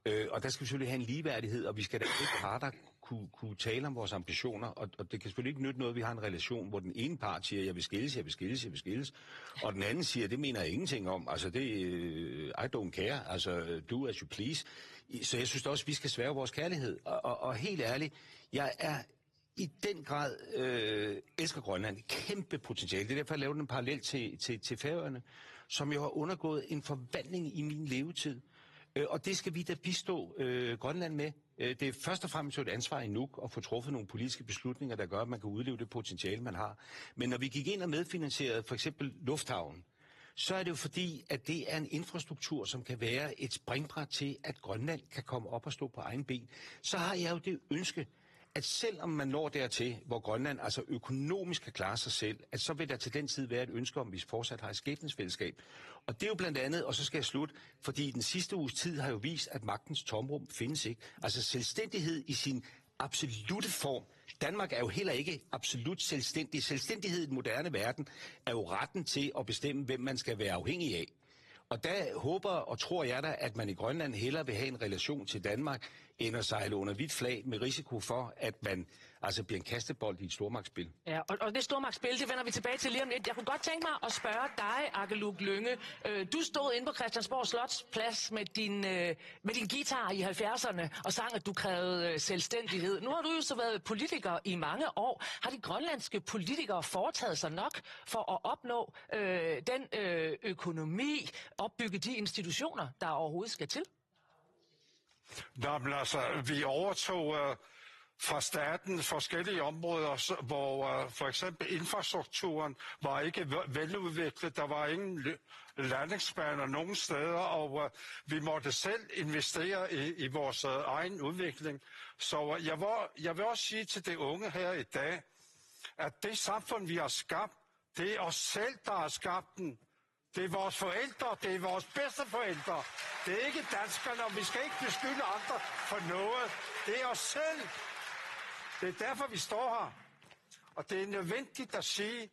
Øh, og der skal vi selvfølgelig have en ligeværdighed, og vi skal da ikke parter kunne, kunne tale om vores ambitioner, og, og det kan selvfølgelig ikke nytte noget, at vi har en relation, hvor den ene part siger, jeg vil skilles, jeg vil skilles, jeg vil skilles, og den anden siger, det mener jeg ingenting om, altså det, øh, I don't care, altså do as you please. Så jeg synes da også, vi skal sværge vores kærlighed, og, og, og helt ærligt, jeg er i den grad øh, elsker Grønland. Kæmpe potentiale. Det er derfor, jeg laver den parallel til, til, til Færøerne, som jo har undergået en forvandling i min levetid. Øh, og det skal vi da bistå øh, Grønland med. Øh, det er først og fremmest et ansvar i Nuuk at få truffet nogle politiske beslutninger, der gør, at man kan udleve det potentiale, man har. Men når vi gik ind og medfinansierede for eksempel lufthavnen, så er det jo fordi, at det er en infrastruktur, som kan være et springbræt til, at Grønland kan komme op og stå på egen ben. Så har jeg jo det ønske, at selvom man når dertil, hvor Grønland altså økonomisk kan klare sig selv, at så vil der til den tid være et ønske om, at vi fortsat har et skæbnesfællesskab. Og det er jo blandt andet, og så skal jeg slutte, fordi den sidste uges tid har jo vist, at magtens tomrum findes ikke. Altså selvstændighed i sin absolute form. Danmark er jo heller ikke absolut selvstændig. Selvstændighed i den moderne verden er jo retten til at bestemme, hvem man skal være afhængig af. Og der håber og tror jeg da, at man i Grønland hellere vil have en relation til Danmark, end at sejle under hvidt flag med risiko for, at man altså bliver en kastebold i et stormagtsspil. Ja, og, og det stormagtsspil, det vender vi tilbage til lige om lidt. Jeg kunne godt tænke mig at spørge dig, Aqqaluk Lynge. Øh, du stod inde på Christiansborg Slotsplads med din, øh, med din guitar i halvfjerdserne og sang, at du krævede øh, selvstændighed. Nu har du jo så været politiker i mange år. Har de grønlandske politikere foretaget sig nok for at opnå øh, den øh, økonomi, opbygge de institutioner, der overhovedet skal til? Nå, men altså, vi overtog øh, fra staten forskellige områder, så- hvor øh, for eksempel infrastrukturen var ikke ve- veludviklet. Der var ingen lø- landingsbaner nogen steder, og øh, vi måtte selv investere i, i vores øh, egen udvikling. Så øh, jeg vil, jeg vil også sige til de unge her i dag, at det samfund, vi har skabt, det er os selv, der har skabt den. Det er vores forældre, det er vores bedsteforældre. Det er ikke danskerne, og vi skal ikke beskylde andre for noget. Det er os selv. Det er derfor, vi står her. Og det er nødvendigt at sige,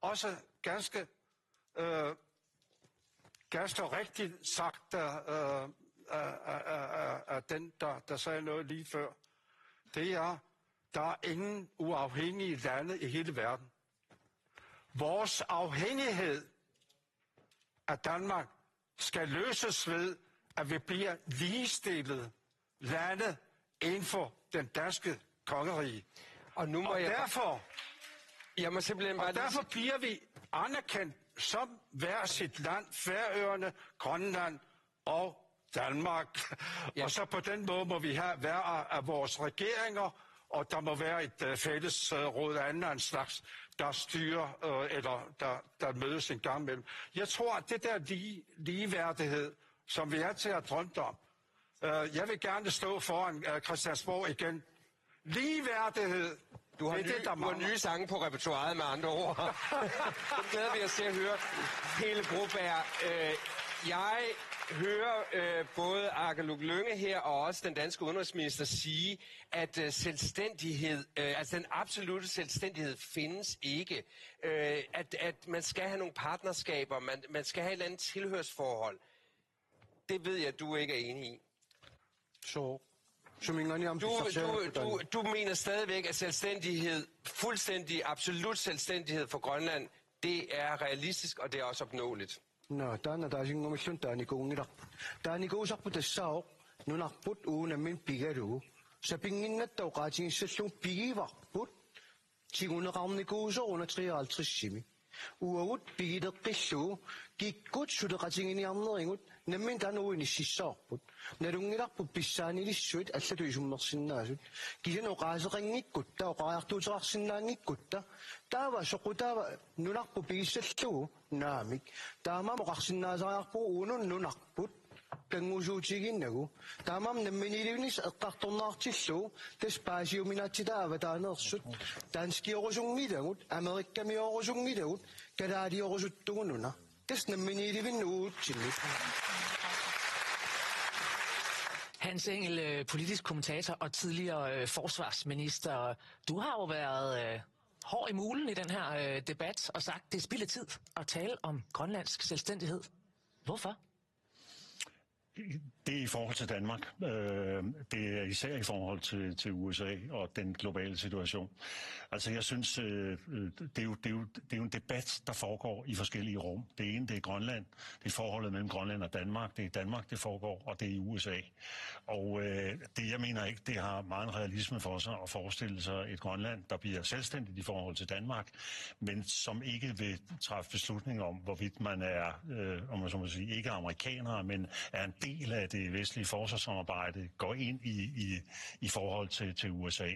også ganske, øh, ganske rigtigt sagt af, øh, af, af, af, af den, der, der sagde noget lige før. Det er, der er ingen uafhængige lande i hele verden. Vores afhængighed af Danmark skal løses ved, at vi bliver ligestillede lande inden for den danske kongerige. Og nu må Og jeg, derfor, jeg må simpelthen bare og lige derfor bliver vi anerkendt som hver sit land, Færøerne, Grønland og Danmark. Ja. Og så på den måde må vi have hver af, af vores regeringer, og der må være et øh, fællesråd af en eller anden slags, der styrer, øh, eller der, der mødes en gang imellem. Jeg tror, at det der lige, ligeværdighed, som vi altid har drømt om, øh, jeg vil gerne stå foran øh, Christiansborg igen. Ligeværdighed, Du har, det er nye, det, der du har mangler. Nye sange på repertoiret, med andre ord. Dem glæder vi os til at høre hele gruppe er. Øh, jeg hører øh, både Aqqaluk Lynge her og også den danske udenrigsminister sige, at øh, selvstændighed, øh, altså den absolute selvstændighed findes ikke. Øh, at, at man skal have nogle partnerskaber, man, man skal have et eller andet tilhørsforhold. Det ved jeg, du ikke er enig i. So, suminngaanniit aamma Du, pissarsiarinikuuara du, du, du mener stadigvæk, at selvstændighed, fuldstændig, absolut selvstændighed for Grønland, det er realistisk, og det er også opnåeligt. Nå, taanna taasinnguamilluunniit taanikuunngilarput. Taanikuusarput tassaavoq nunarput uagut nammineq pigalugu sapinnginnatta oqaatigissallugu pigivarput tiguneqarnikuusoq una treoghalvtredsimi. Uagut pigileqqillugu kikkut suleqatiginiarnerigut nammineq taanna uagut inississavarput. Nalunngilarput pissaanilissuit allatut isummersinnaasut. Kisianni oqaaseqanngikkutta, oqariartuuteqarsinnaanngikkutta, taava soqutaava nunarput pigissallugu? Naamik. Taamaammat oqarsinnaasariaqarpugut uagut nunarput kanngusuutiginagu. Taamaammat namminiilivinnissaq eqqartorneqartillugu tassa paasiuminaatsitaat avataaneersut. Danskiorusunngilagut, amerikkamiorusunngilagut, kalaaliorusuttugut una. Tassa namminiilivinneq uagutsinnut. Hans Engel, øh, politisk kommentator og tidligere øh, forsvarsminister. Du har jo været øh, hård i mulen i den her øh, debat og sagt, det er spild af tid at tale om grønlandsk selvstændighed. Hvorfor? Det Det er i forhold til Danmark. Øh, det er især i forhold til, til U S A og den globale situation. Altså, jeg synes, øh, øh, det, er jo, det, er jo, det er jo en debat, der foregår i forskellige rum. Det ene, det er Grønland. Det er forholdet mellem Grønland og Danmark. Det er i Danmark, det foregår, og det er i U S A. Og øh, det, jeg mener ikke, det har meget realisme for sig at forestille sig et Grønland, der bliver selvstændigt i forhold til Danmark, men som ikke vil træffe beslutning om, hvorvidt man er, øh, om man så må sige, ikke amerikanere, men er en del af det vestlige forsvarssamarbejde, går ind i, i, i forhold til, til U S A.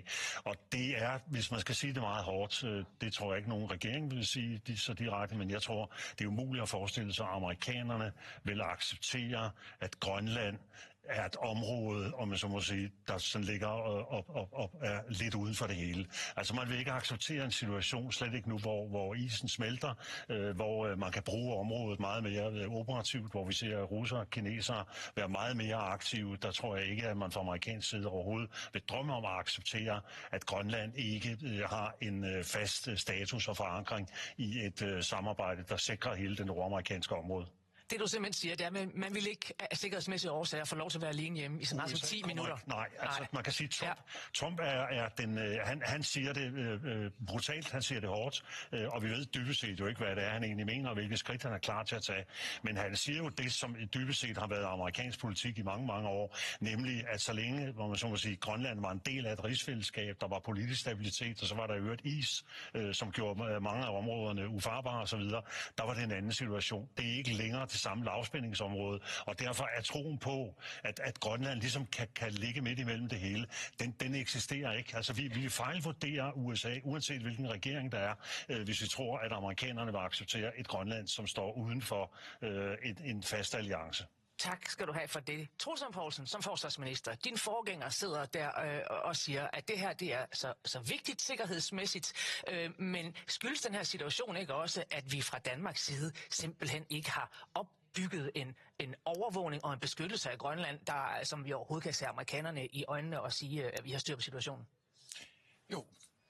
Og det er, hvis man skal sige det meget hårdt, øh, det tror jeg ikke, nogen regering vil sige det så direkte, men jeg tror, det er umuligt at forestille sig, at amerikanerne vil acceptere, at Grønland er et område, om man så må sige, der sådan ligger og, og, og, og er lidt uden for det hele. Altså, man vil ikke acceptere en situation, slet ikke nu, hvor, hvor isen smelter, øh, hvor øh, man kan bruge området meget mere øh, operativt, hvor vi ser russere og kinesere være meget mere aktive. Der tror jeg ikke, at man fra amerikansk side overhovedet vil drømme om at acceptere, at Grønland ikke øh, har en øh, fast øh, status og forankring i et øh, samarbejde, der sikrer hele det nordamerikanske område. Det du simpelthen siger, det er, at man, man vil ikke af sikkerhedsmæssige årsager få lov til at være alene hjemme i så meget som U S A ti kommer minutter. Ikke, nej, altså nej. Man kan sige, Trump, ja. Trump er, er den, øh, han, han siger det øh, øh, brutalt, han siger det hårdt, øh, og vi ved dybest set jo ikke, hvad det er, han egentlig mener, og hvilke skridt han er klar til at tage. Men han siger jo det, som dybest set har været amerikansk politik i mange, mange år, nemlig at så længe, hvor man så må sige, Grønland var en del af et rigsfællesskab, der var politisk stabilitet, og så var der i øvrigt is, øh, som gjorde øh, mange af områderne ufarbare osv., der var det en anden situation. Det er ikke længere det samme lavspændingsområde, og derfor er troen på, at, at Grønland ligesom kan, kan ligge midt imellem det hele, den, den eksisterer ikke. Altså, vi, vi fejlvurderer U S A, uanset hvilken regering der er, øh, hvis vi tror, at amerikanerne vil acceptere et Grønland, som står uden for øh, en, en fast alliance. Tak skal du have for det. Troels Lund Poulsen, som forsvarsminister, din forgænger sidder der øh, og siger, at det her det er så, så vigtigt sikkerhedsmæssigt, øh, men skyldes den her situation ikke også, at vi fra Danmarks side simpelthen ikke har opbygget en, en overvågning og en beskyttelse af Grønland, der, som vi overhovedet kan se amerikanerne i øjnene og sige, øh, at vi har styr på situationen? Jo,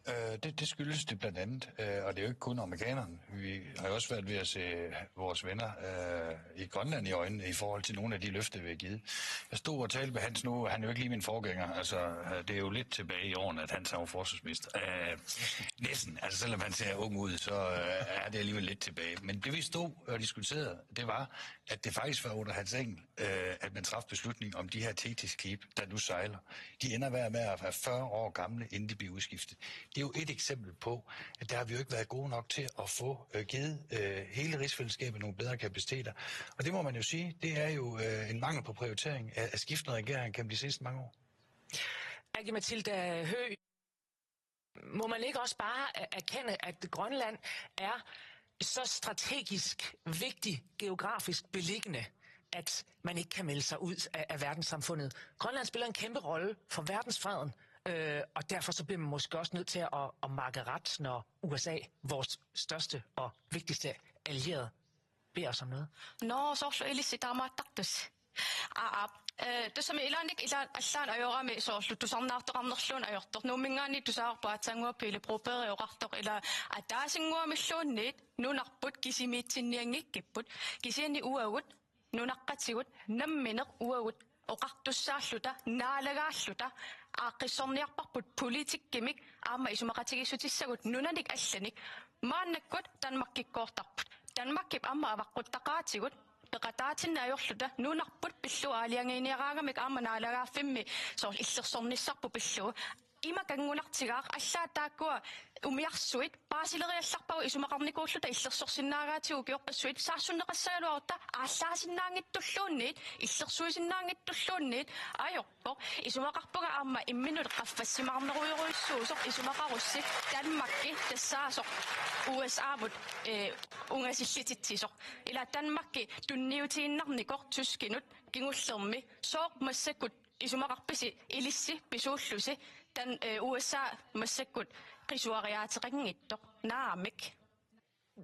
øh, det, det skyldes det blandt andet, øh, og det er jo ikke kun amerikanerne. Vi har jo også svært ved at se vores venner øh, i Grønland i øjnene i forhold til nogle af de løfter, vi har givet. Jeg stod og talte med Hans nu, han er jo ikke lige min forgænger, altså øh, det er jo lidt tilbage i årene, at Hans er jo forsvarsminister. Øh, næsten, altså selvom han ser ung ud, så øh, er det alligevel lidt tilbage. Men det vi stod og diskuterede, det var, at det faktisk var under Hans Engel, øh, at man træffede beslutning om de her Thetis-skib, der nu sejler. De ender hver med at være fyrre år gamle, inden de bliver udskiftet. Det er jo et eksempel på, at der har vi jo ikke været gode nok til at få øh, givet øh, hele rigsfællesskabet nogle bedre kapaciteter. Og det må man jo sige, det er jo øh, en mangel på prioritering af, af skiftende regeringer gennem de seneste mange år. Aki-Matilda Høegh, må man ikke også bare erkende, at Grønland er så strategisk vigtig geografisk beliggende, at man ikke kan melde sig ud af, af verdenssamfundet? Grønland spiller en kæmpe rolle for verdensfreden, øh, og derfor så bliver man måske også nødt til at, at makke ret, når U S A, vores største og vigtigste allierede, beder os om noget. Nå, soorlu ilissi taamaattartusi. Aa, eh, tassami ilaannik ila allaan ajorami soorlu tusarnaartoqarnerluunniit ajortoq. Nuumminngaanniit tusarput aatsaannguaq Pele Broberg oqartoq ila ataasinnguamilluunniit nunarput kisimiitsinnianngikkipput. Kisianni uagut nunaqqatigut nammineq uagut oqartussaalluta naalagaalluta aaqqissorniarparput politikkimik aamma isumaqatigiissutissagut nunanik allanik. Maannakkut Danmarkikkoortarput. Danmarkip aamma avaqquttaqaatigut peqataatinneq ajorluta nunarput pillugu aalajangiiniaraangamik aamma naalagaaffimmi soorlu illersornissarput pillugu. Ima kanngunartigaaq allaat taakkua umiarsuit paasileriallarpagut isumaqarnikuulluta illersorsinnaagaatigut ukiorpassuit saassunneqassagaluarutta aallaasinnaanngitsulluunniit illersuisinnaanngitsulluunniit ajorpoq. Isumaqarpunga aamma imminut qaffassimaarnerujorujussuusoq isumaqarussi Danmarki tassaasoq U S A-mut eh, ungasillititsisoq. Ila Danmarki tunniutiinnarnikoq tyskinut kingullermi sooq massakkut isumaqarpisi ilissi pisuullusi tan eh, U S A massakkut qisuariaateqanngitsoq naamik.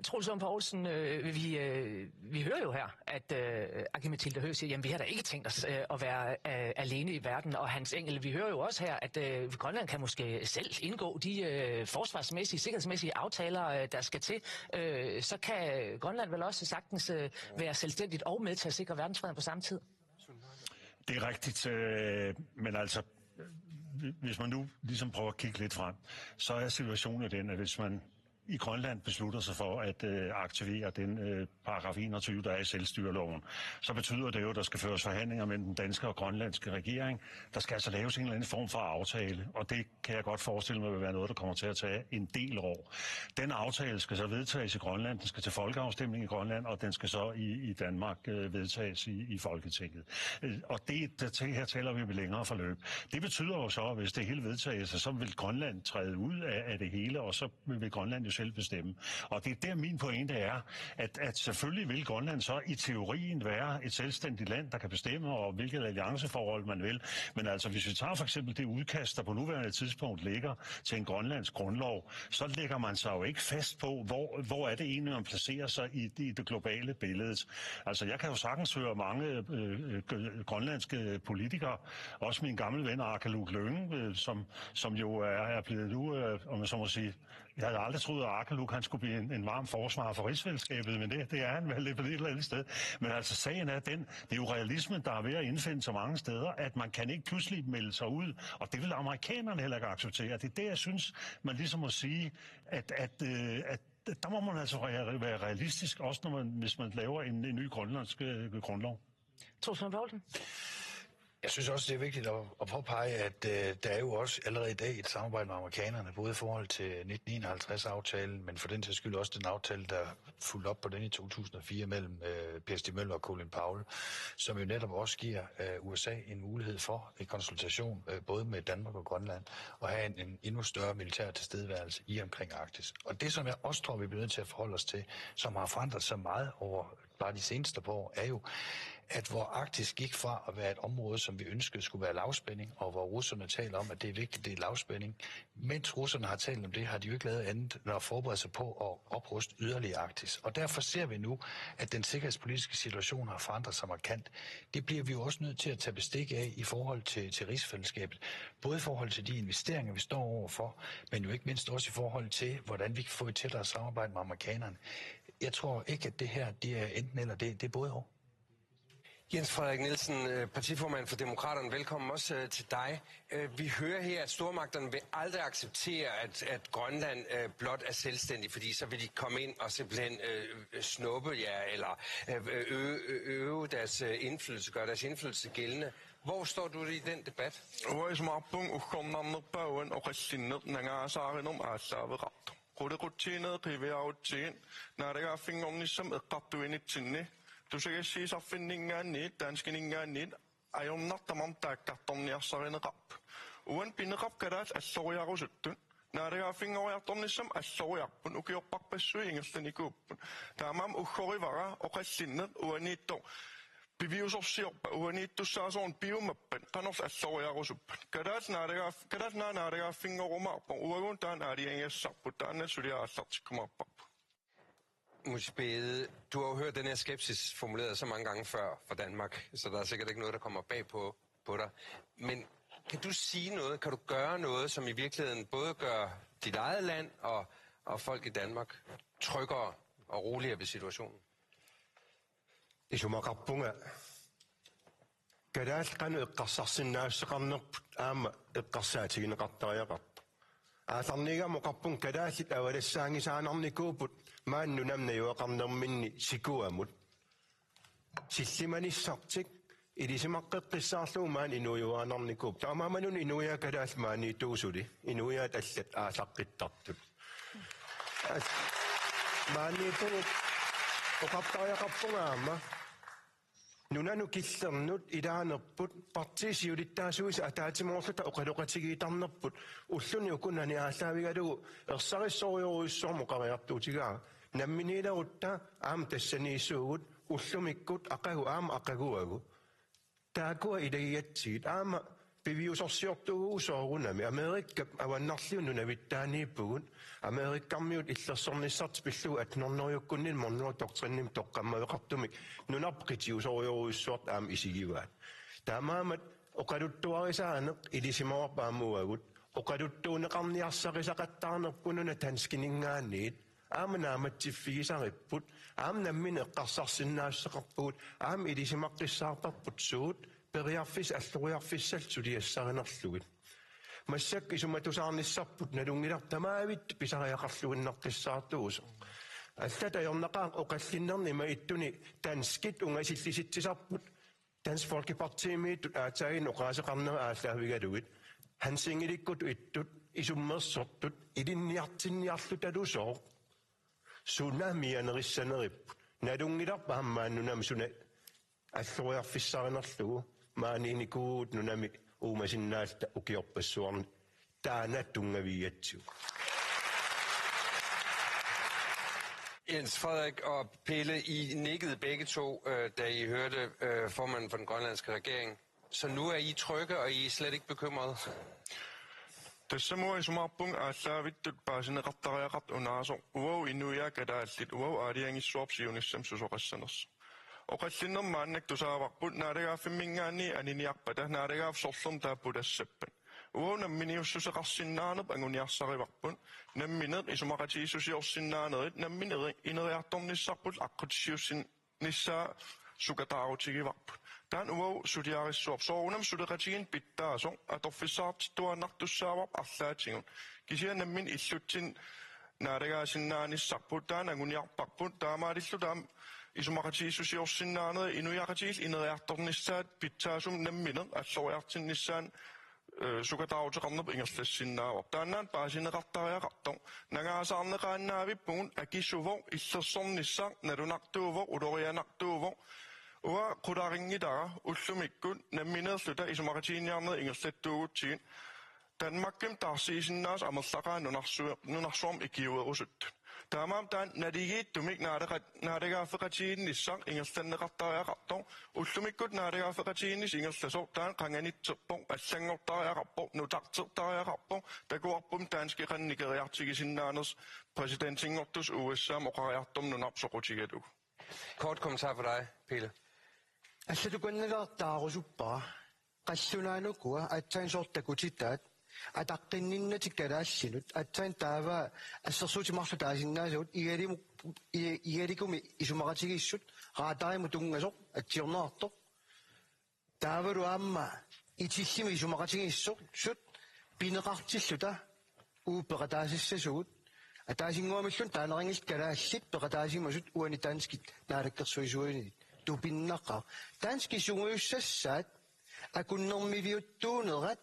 Troels Lund Poulsen, øh, vi, øh, vi hører jo her, at øh, Aki-Matilda Høegh siger, jamen vi har da ikke tænkt os øh, at være øh, alene i verden, og Hans Engel, vi hører jo også her, at øh, Grønland kan måske selv indgå de øh, forsvarsmæssige, sikkerhedsmæssige aftaler, øh, der skal til. Øh, så kan Grønland vel også sagtens øh, være selvstændigt og med til at sikre verdensfreden på samme tid. Det er rigtigt, øh, men altså, hvis man nu ligesom prøver at kigge lidt frem, så er situationen jo den, at hvis man i Grønland beslutter sig for at øh, aktivere den øh, paragraf enogtyve, der er i selvstyreloven, så betyder det jo, at der skal føres forhandlinger mellem den danske og grønlandske regering. Der skal altså laves en eller anden form for aftale, og det kan jeg godt forestille mig vil være noget, der kommer til at tage en del år. Den aftale skal så vedtages i Grønland, den skal til folkeafstemning i Grønland, og den skal så i, i Danmark øh, vedtages i, i Folketinget. Øh, Og det, der, her taler vi om et længere forløb. Det betyder jo så, hvis det hele vedtages, så vil Grønland træde ud af, af det hele, og så vil Grønland jo selv bestemme. Og det er der, min pointe er, at, at selvfølgelig vil Grønland så i teorien være et selvstændigt land, der kan bestemme over, hvilket allianceforhold man vil. Men altså, hvis vi tager for eksempel det udkast, der på nuværende tidspunkt ligger til en grønlandsk grundlov, så lægger man sig jo ikke fast på, hvor, hvor er det egentlig, man placerer sig i, i det globale billede. Altså, jeg kan jo sagtens høre mange øh, øh, grønlandske politikere, også min gamle ven Aqqaluk Lynge, øh, som, som jo er, er blevet nu, øh, om jeg så må sige, jeg havde aldrig troet, at Aqqaluk han skulle blive en, en varm forsvarer for rigsfællesskabet, men det, det er han vel på et eller andet sted. Men altså, sagen er den, det er jo realismen, der er ved at indfinde sig mange steder, at man kan ikke pludselig melde sig ud, og det vil amerikanerne heller ikke acceptere. Det er det, jeg synes, man ligesom må sige, at, at, øh, at der må man altså være, være realistisk, også når man, hvis man laver en, en ny grønlandsk øh, grundlov. Troels Lund Poulsen. Jeg synes også, det er vigtigt at, at påpege, at øh, der er jo også allerede i dag et samarbejde med amerikanerne, både i forhold til nitten enoghalvtreds-aftalen, men for den sags skyld også den aftale, der fulgte op på den i to tusind og fire mellem øh, Per Stig Møller og Colin Powell, som jo netop også giver øh, U S A en mulighed for i konsultation øh, både med Danmark og Grønland at have en, en endnu større militær tilstedeværelse i omkring Arktis. Og det, som jeg også tror, vi bliver nødt til at forholde os til, som har forandret sig meget over bare de seneste par år, er jo, at hvor Arktis gik fra at være et område, som vi ønskede skulle være lavspænding, og hvor russerne taler om, at det er vigtigt, det er lavspænding, mens russerne har talt om det, har de jo ikke lavet andet end at forberede sig på at opruste yderligere Arktis. Og derfor ser vi nu, at den sikkerhedspolitiske situation har forandret sig markant. Det bliver vi jo også nødt til at tage bestik af i forhold til, til rigsfællesskabet. Både i forhold til de investeringer, vi står overfor, men jo ikke mindst også i forhold til, hvordan vi kan få et tættere samarbejde med amerikanerne. Jeg tror ikke, at det her det er enten eller, det, det er både og. Jens Frederik Nielsen, øh, partiformand for Demokraterne, velkommen også øh, til dig. Øh, vi hører her, at stormagterne vil aldrig acceptere, at, at Grønland øh, blot er selvstændig, fordi så vil de komme ind og simpelthen øh, snuppe jer, eller øh, øve, øve deres øh, indflydelse, gøre deres indflydelse gældende. Hvor står du i den debat? Uanga isumaqarpunga uggornarnerpaaq uani oqallinneq nangaasaarinnermut aallaaveqartoq. Qulequtsiinerit qiviarutsigit naalagaaffinngornissamut eqqartuinitsinni tusagassiisarfinninngaanniit danskininngaanniit ajornartumik taakkartorniarsarineqarput. Uani pineqarpoq kalaallit alloriarusuttut. Naalagaaffinngoriartornissamut alloriarput, ukiorparpassuit ingerlanikuupput. Taamaammat uggorivara oqallinneq uaniittoq piviusorsiorpat, uaniittussaasoruna piumappat, qanorlu alloriarusuppat. Kalaallit naalagaaf-, Kalaallit Nunaat naalagaaffinngorumaarpoq, uagut taanna aalajangigassarput, taanna suliaq aallartikkumaarparput. Musbede, du har jo hørt den her skepsis formuleret så mange gange før for Danmark, så der er sikkert ikke noget, der kommer bag på, på dig. Men kan du sige noget, kan du gøre noget, som i virkeligheden både gør dit eget land og, og folk i Danmark tryggere og roligere ved situationen? Isumaqarpunga kalaallit qanoq eqqarsarsinnaassuseqarnerput aamma eqqarsaatigineqartariaqarpoq. Aallarniigaama oqarpunga kalaallit avalassaanngisaannarnikuupput maani nunami najugaqarnerminni sikuamut. Sillimanissartik ilisimaqqeqqissaarlugu maani inuujuaannarnikuupput. Taamaammat una inuiaat kalaallit maaniittugut suli. Inuiaat allat aallaqqittartut. As-, maaniittugut oqartariaqarpunga aamma. Nunanut killernut ilaanerput partiit siulittaasuisa ataatsimoorluta oqaloqatigiittarnerput ulluni ukunani aallaavigalugu ersarissorujorujussuarmik oqariartuutigaara. Namminiilerutta aamma tassaniissuugut ullumikkut aqagu aamma aqaguagu. Taakkua ilagigatsigit aamma piviusorsiortuuvugut soorunami Amerikap avannarliunut nunavittaaniippugut. Amerikkarmiut illersornissartik pillugu atten hundredekkunninni Monroe Doktrinimik toqqammaveqartumik nunarput qitiusorujorujussuartut aamma isigivaat. Taamaammat oqaluttuarisaaneq ilisimavarput aamma uagut oqaluttuuneqarniarsarisaqattaarnerput una danskininngaanniit aamma naammatsiffigisaripput, aamma nammineq eqqarsarsinnaassuseqarpugut, aamma ilisimaqqissaarparput suut periarfis-, alloriarfissallu suliassarinerlugit. Massakkut isumatusaarnissarput nalunngilarput tamavittut pisariaqarluinnartussaartuusoq. Allatut ajornaqaaq oqallinnerni ima ittuni danskit ungasillisitsisarput Dansk Folkepartimiittut aatsaannguaq oqaaseqarnerat aallaavigalugit. Hans Engelikkut ittut isummersortut ilinniartinniarlutalusooq. Suna mianerissaneripput. Nalunngilarput aamma maani nunami suna alloriarfissarinerlugu maaniinnikuuvugut nunami uumasinnaalluta ukiorpassuarni taanna tunngavigatsigu. Jens Frederik og Pelle, I nikkede begge to, øh, da I hørte øh, formanden for den grønlandske regering. Så nu er I trygge, og I er slet ikke bekymrede? Tassamu isumaqarpunga aallaavittut paasineqartariaqartoq unaasoq uagut inuiaat kalaallit uagut aalajangissuarput siunissami susoqassanersoq. Oqallinnermi maannakkut tusaavarput naalagaaffimminngaanniit aniniarpata naalagaaffik sorlermi taava pulassappat. Uagut namminiussuseqarsinnaanerput anguniarsarivarput, nammineq isumaqatigiissusiorsinnaanerit nammineq ineriartornissarput aqqutissiuussin- nissaa sukataarutigivarput. Taanna uagut suliarissuarput. Soorunami suleqatigiinneq pitsaasoq atorfissaqartittuaannartussaavarput arlaatigut. Kisianni nammineq illutsinni naalagaasinnaanissarput taanna anguniarparput, taamaalilluta aamma isumaqatigiissusiorsinnaanerit inuiaqatigiillu ineriartornissaat pitsaasumik nammineq alloriartinnissaanut øh, sukataaruteqarnerput ingerlassinnaavarput. Taannaana paasineqartariaqartoq. Nangaasaarneqaannavippugut akisuvoq illersornissaq nalunartuuvoq ulorianartuuvoq. Uanga qularinngilara ullumikkut nammineerluta isumaqatigiinniarnerit ingerlattuugutsigit. Danmarkimi taarsiisinnaasut amerlaqaat nunarsu-, nunarsuarmi ikiuerusuttut. Taamaammat taanna naligiittumik naaleqat-, naalagaaffeqatigiinnissaq ingerlanneqartariaqartoq, ullumikkut naalagaaffeqatigiinnissaq ingerlasoq taanna qanganitserpoq, allanngortariaqarpoq, nutartertariaqarpoq, takuarpummi danskit qanoq nikeriartigisinnaanersut præsidentinngortussat U S A-mi oqariartornermut nunarput soqutigalugu. Kort kommentar for dig, Pelle. Allatukannalaartaarusuppara. Qallunaanukua aatsaannguaq soorlu takutitaat ataqqinninnatik kalaallinut aatsaannguaq taava assersuutit marluk taasinnaasagut igalimut i-, igalikumi isumaqatigiissut raatarimut tunngasoq atsiorneqartoq. Taavalu aamma itillimmi isumaqatigiissut pineqartilluta uagut peqataasissasugut. Ataasinnguamilluunniit taaneqanngillat kalaallit peqataasimasut uani danskit naalakkersuisuinit tupinnaqaaq. Danskit sungiussassaat akunnermiliuttuunerat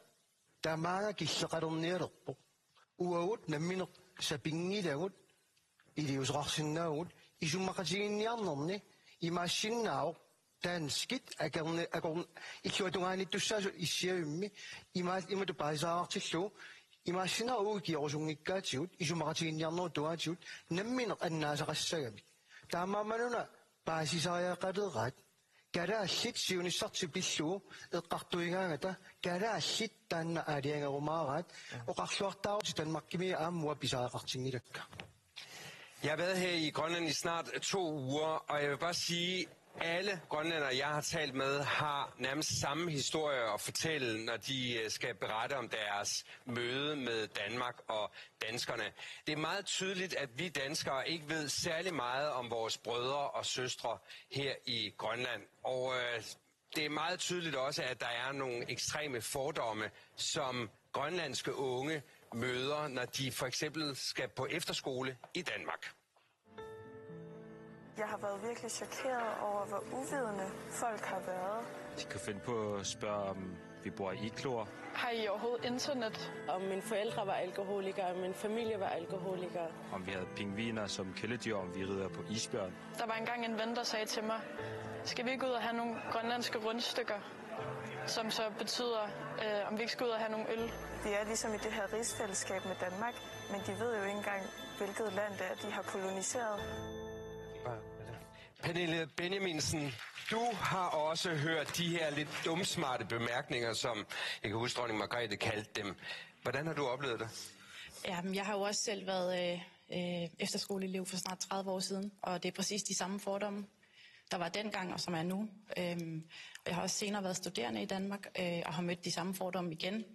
tamaanga killeqalernialerpoq. Uagut nammineq sapinngilagut iliuuseqarsinnaavugut isumaqatigiinniarnerni imaassinnaavoq danskit akorni-, akor-, illuatungaanittussaasut issiavimmi ima-, imatut paasisaqartillugu imaassinnaavoq uagut ikiorusunngikkaatigut isumaqatigiinniarnerup tungaatigut nammineq annaasaqassagamik. Taamaammat una paasisariaqaleraat kalaallit siunissartik pillugu eqqartuigaangata kalaallit taanna aalajangerumaaraat oqarluartaarutit Danmarkimi aamma uanga pisariaqartinngilakka. Jeg har været her i Grønland i snart to uger, og jeg vil bare sige, alle grønlændere, jeg har talt med, har nærmest samme historie at fortælle, når de øh, skal berette om deres møde med Danmark og danskerne. Det er meget tydeligt, at vi danskere ikke ved særlig meget om vores brødre og søstre her i Grønland. Og øh, det er meget tydeligt også, at der er nogle ekstreme fordomme, som grønlandske unge møder, når de for eksempel skal på efterskole i Danmark. Jeg har været virkelig chokeret over, hvor uvidende folk har været. De kan finde på at spørge, om vi bor i igloer, Har I overhovedet internet? Om mine forældre var alkoholikere, om min familie var alkoholikere. Om vi havde pingviner som kæledyr, om vi rider på isbjørn. Der var engang en ven, der sagde til mig, skal vi ikke ud og have nogle grønlandske rundstykker? Som så betyder, øh, om vi ikke skal ud og have nogle øl. Vi er ligesom i det her rigsfællesskab med Danmark, men de ved jo ikke engang, hvilket land det er, de har koloniseret. Pernille Benjaminsen, du har også hørt de her lidt dumsmarte bemærkninger, som jeg kan huske, dronning Margrethe kaldte dem. Hvordan har du oplevet det? Jamen, jeg har jo også selv været øh, øh, efterskoleelev for snart tredive år siden, og det er præcis de samme fordomme, der var dengang og som er nu. Øhm, og jeg har også senere været studerende i Danmark øh, og har mødt de samme fordomme igen.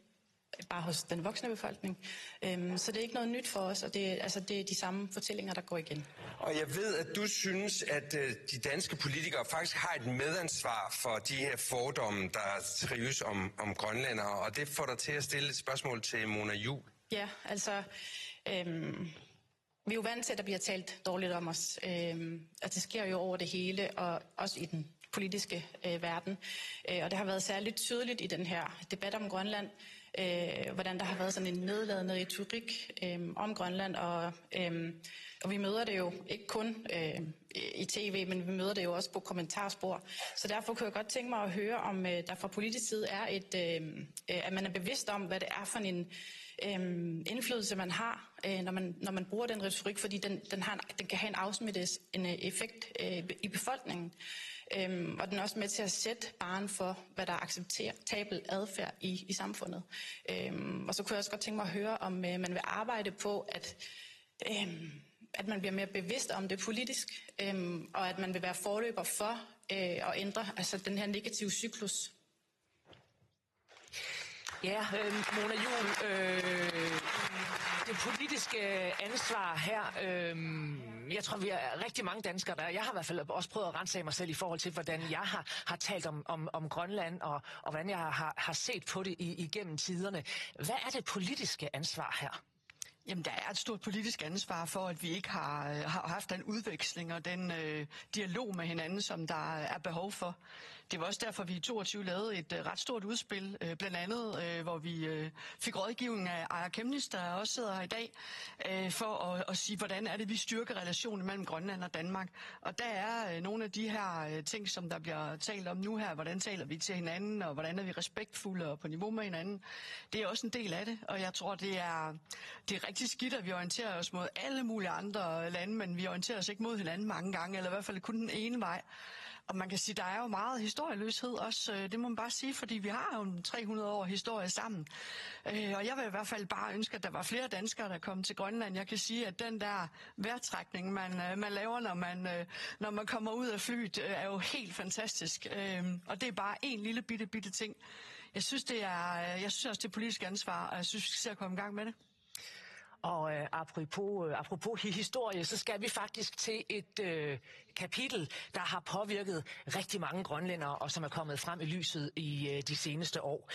bare hos den voksne befolkning. Øhm, så det er ikke noget nyt for os, og det, altså, det er de samme fortællinger, der går igen. Og jeg ved, at du synes, at øh, de danske politikere faktisk har et medansvar for de her fordomme, der trives om, om grønlændere, og det får dig til at stille et spørgsmål til Mona Juhl. Ja, altså, øhm, vi er jo vant til, at der bliver talt dårligt om os, øhm, og det sker jo over det hele, og også i den politiske øh, verden. Øh, og det har været særligt tydeligt i den her debat om Grønland, øh, hvordan der har været sådan en nedladende retorik øh, om Grønland, og, øh, og vi møder det jo ikke kun øh, i tv, men vi møder det jo også på kommentarspor. Så derfor kunne jeg godt tænke mig at høre, om øh, der fra politisk side er et, øh, øh, at man er bevidst om, hvad det er for en øh, indflydelse, man har, øh, når, man, når man bruger den retorik, fordi den, den, har en, den kan have en afsmittet en øh, effekt øh, i befolkningen. Øhm, og den er også med til at sætte barren for, hvad der er acceptabel adfærd i, i samfundet. Øhm, og så kunne jeg også godt tænke mig at høre, om øh, man vil arbejde på, at, øhm, at man bliver mere bevidst om det politisk, øhm, og at man vil være forløber for øh, at ændre altså den her negative cyklus. Ja, øh, Mona Juhl, øh, det politiske ansvar her, øh, jeg tror, vi er rigtig mange danskere, der, jeg har i hvert fald også prøvet at rense mig selv i forhold til, hvordan jeg har, har talt om, om, om Grønland, og, og hvordan jeg har, har set på det i, igennem tiderne. Hvad er det politiske ansvar her? Jamen, der er et stort politisk ansvar for, at vi ikke har, har haft den udveksling og den øh, dialog med hinanden, som der er behov for. Det var også derfor, vi i toogtyve lavede et øh, ret stort udspil, øh, blandt andet, øh, hvor vi øh, fik rådgivning af Aaja Chemnitz, der også sidder her i dag, øh, for at, at sige, hvordan er det, vi styrker relationen mellem Grønland og Danmark. Og der er øh, nogle af de her øh, ting, som der bliver talt om nu her, hvordan taler vi til hinanden, og hvordan er vi respektfulde og på niveau med hinanden. Det er også en del af det, og jeg tror, det er, det er rigtig skidt, at vi orienterer os mod alle mulige andre lande, men vi orienterer os ikke mod hinanden mange gange, eller i hvert fald kun den ene vej. Og man kan sige, der er jo meget historieløshed også, øh, det må man bare sige, fordi vi har jo tre hundrede år historie sammen. Øh, og jeg vil i hvert fald bare ønske, at der var flere danskere, der kom til Grønland. Jeg kan sige, at den der vejrtrækning, man, øh, man laver, når man, øh, når man kommer ud af flyet, øh, er jo helt fantastisk. Øh, og det er bare en lille bitte, bitte ting. Jeg synes, det er, øh, jeg synes også, det er politisk ansvar, og jeg synes, vi skal se at komme i gang med det. Og øh, apropos, øh, apropos historie, så skal vi faktisk til et øh, kapitel, der har påvirket rigtig mange grønlændere, og som er kommet frem i lyset i øh, de seneste år.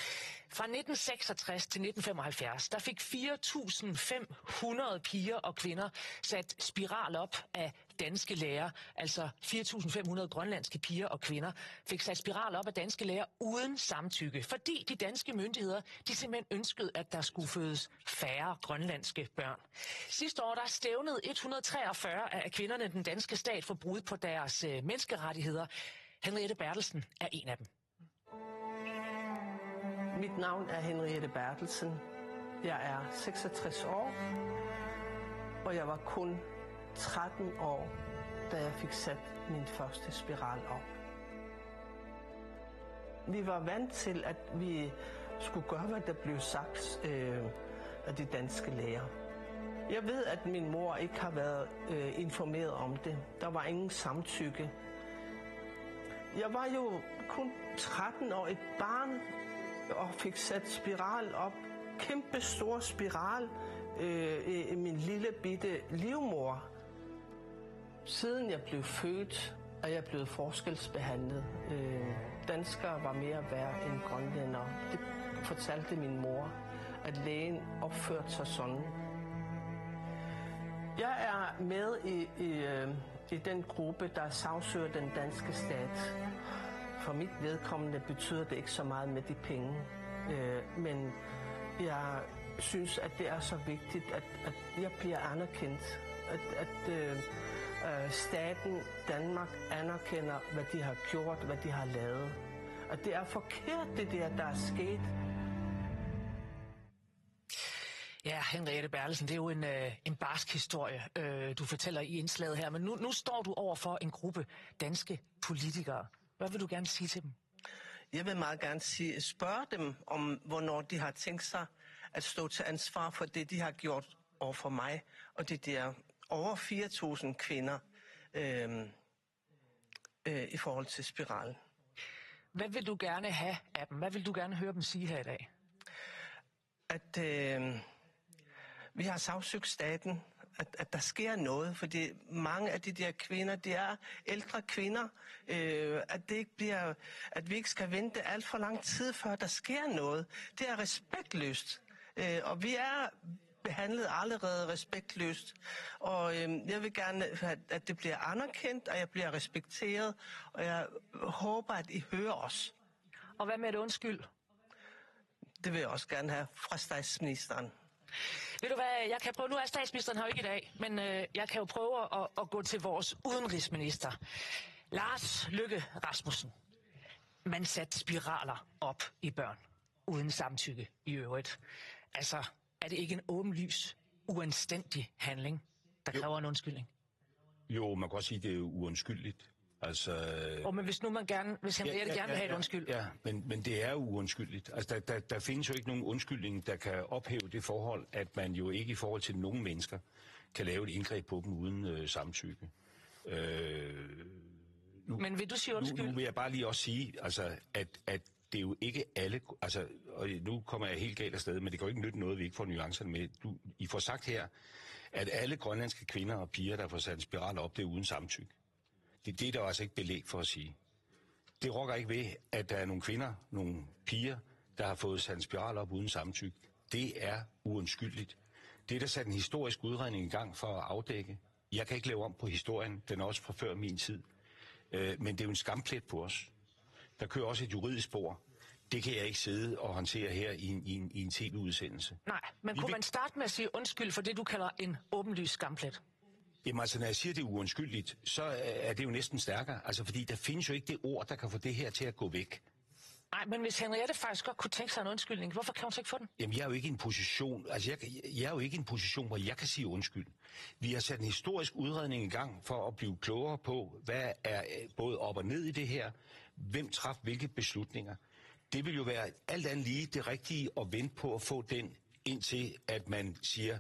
Fra nitten seksogtres til nitten femoghalvfjerds, der fik fire tusind fem hundrede piger og kvinder sat spiral op af danske læger, altså fire tusind fem hundrede grønlandske piger og kvinder, fik sat spiral op af danske læger uden samtykke, fordi de danske myndigheder, de simpelthen ønskede, at der skulle fødes færre grønlandske børn. Sidste år, der stævnede et hundrede treogfyrre af kvinderne den danske stat for brud på deres øh, menneskerettigheder. Henriette Berthelsen er en af dem. Mit navn er Henriette Berthelsen. Jeg er seksogtres år, og jeg var kun tretten år, da jeg fik sat min første spiral op. Vi var vant til, at vi skulle gøre, hvad der blev sagt øh, af de danske læger. Jeg ved, at min mor ikke har været øh, informeret om det. Der var ingen samtykke. Jeg var jo kun tretten år, et barn, og fik sat spiral op. Kæmpe stor spiral øh, i, i min lille bitte livmor. Siden jeg blev født, er jeg blevet forskelsbehandlet. Øh, danskere var mere værd end grønlændere. Det fortalte min mor, at lægen opførte sig sådan. Jeg er med i, i, øh, i den gruppe, der sagsøger den danske stat. For mit vedkommende betyder det ikke så meget med de penge. Øh, men jeg synes, at det er så vigtigt, at, at jeg bliver anerkendt. At, at øh, øh, staten Danmark anerkender, hvad de har gjort, hvad de har lavet. Og det er forkert, det der, der er sket. Ja, Henriette Berthelsen, det er jo en, øh, en barsk historie, øh, du fortæller i indslaget her. Men nu, nu står du over for en gruppe danske politikere. Hvad vil du gerne sige til dem? Jeg vil meget gerne sige, spørge dem om, hvornår de har tænkt sig at stå til ansvar for det, de har gjort over for mig. Og det der over fire tusind kvinder øh, øh, i forhold til spiralen. Hvad vil du gerne have af dem? Hvad vil du gerne høre dem sige her i dag? at øh, vi har sagsøgt staten, at, at der sker noget, fordi mange af de der kvinder, de er ældre kvinder, øh, at det ikke bliver, at vi ikke skal vente alt for lang tid, før der sker noget. Det er respektløst. Øh, og vi er behandlet allerede respektløst. Og øh, jeg vil gerne have, at det bliver anerkendt, og jeg bliver respekteret, og jeg håber, at I hører os. Og hvad med et undskyld? Det vil jeg også gerne have fra statsministeren. Ved du hvad, jeg kan prøve, nu er statsministeren her jo ikke i dag, men øh, jeg kan jo prøve at, at gå til vores udenrigsminister. Lars Løkke Rasmussen, man satte spiraler op i børn, uden samtykke i øvrigt. Altså, er det ikke en åbenlys, uanstændig handling, der kræver en undskyldning? Jo, man kan også sige, at det er jo uundskyldeligt. Altså, Og men hvis nu man gerne, hvis han Ja, reelt ja, gerne vil ja, have et ja, undskyld. Ja, men, men det er jo uundskyldeligt. Altså, der, der, der findes jo ikke nogen undskyldning, der kan ophæve det forhold, at man jo ikke i forhold til nogen mennesker kan lave et indgreb på dem uden øh, samtykke. Øh, nu, Men vil du sige nu, undskyld? Nu vil jeg bare lige også sige, altså, at, at det er jo ikke alle, altså, og nu kommer jeg helt galt afsted, men det kan jo ikke nytte noget, at vi ikke får nuancerne med. Du, I får sagt her, at alle grønlandske kvinder og piger, der får sat en spiral op, det er uden samtykke. Det, det er der jo altså ikke belæg for at sige. Det rokker ikke ved, at der er nogle kvinder, nogle piger, der har fået sat en spiral op uden samtykke. Det er uundskyldeligt. Det er der sat en historisk udredning i gang for at afdække. Jeg kan ikke lave om på historien. Den er også fra før min tid. Øh, men det er jo en skamplet på os. Der kører også et juridisk spor. Det kan jeg ikke sidde og håndtere her i en, i en, i en tv-udsendelse. Nej, men Vi kunne vil- man starte med at sige undskyld for det, du kalder en åbenlys skamplet? Jamen altså, når jeg siger, det er uundskyldeligt, så er det jo næsten stærkere. Altså, fordi der findes jo ikke det ord, der kan få det her til at gå væk. Nej, men hvis Henriette faktisk godt kunne tænke sig en undskyldning, hvorfor kan hun så ikke få den? Jamen, jeg er jo ikke i en position, altså, jeg, jeg er jo ikke i en position, hvor jeg kan sige undskyld. Vi har sat en historisk udredning i gang for at blive klogere på, hvad er øh, både op og ned i det her, hvem traf hvilke beslutninger. Det vil jo være alt andet lige det rigtige at vente på at få den, indtil at man siger,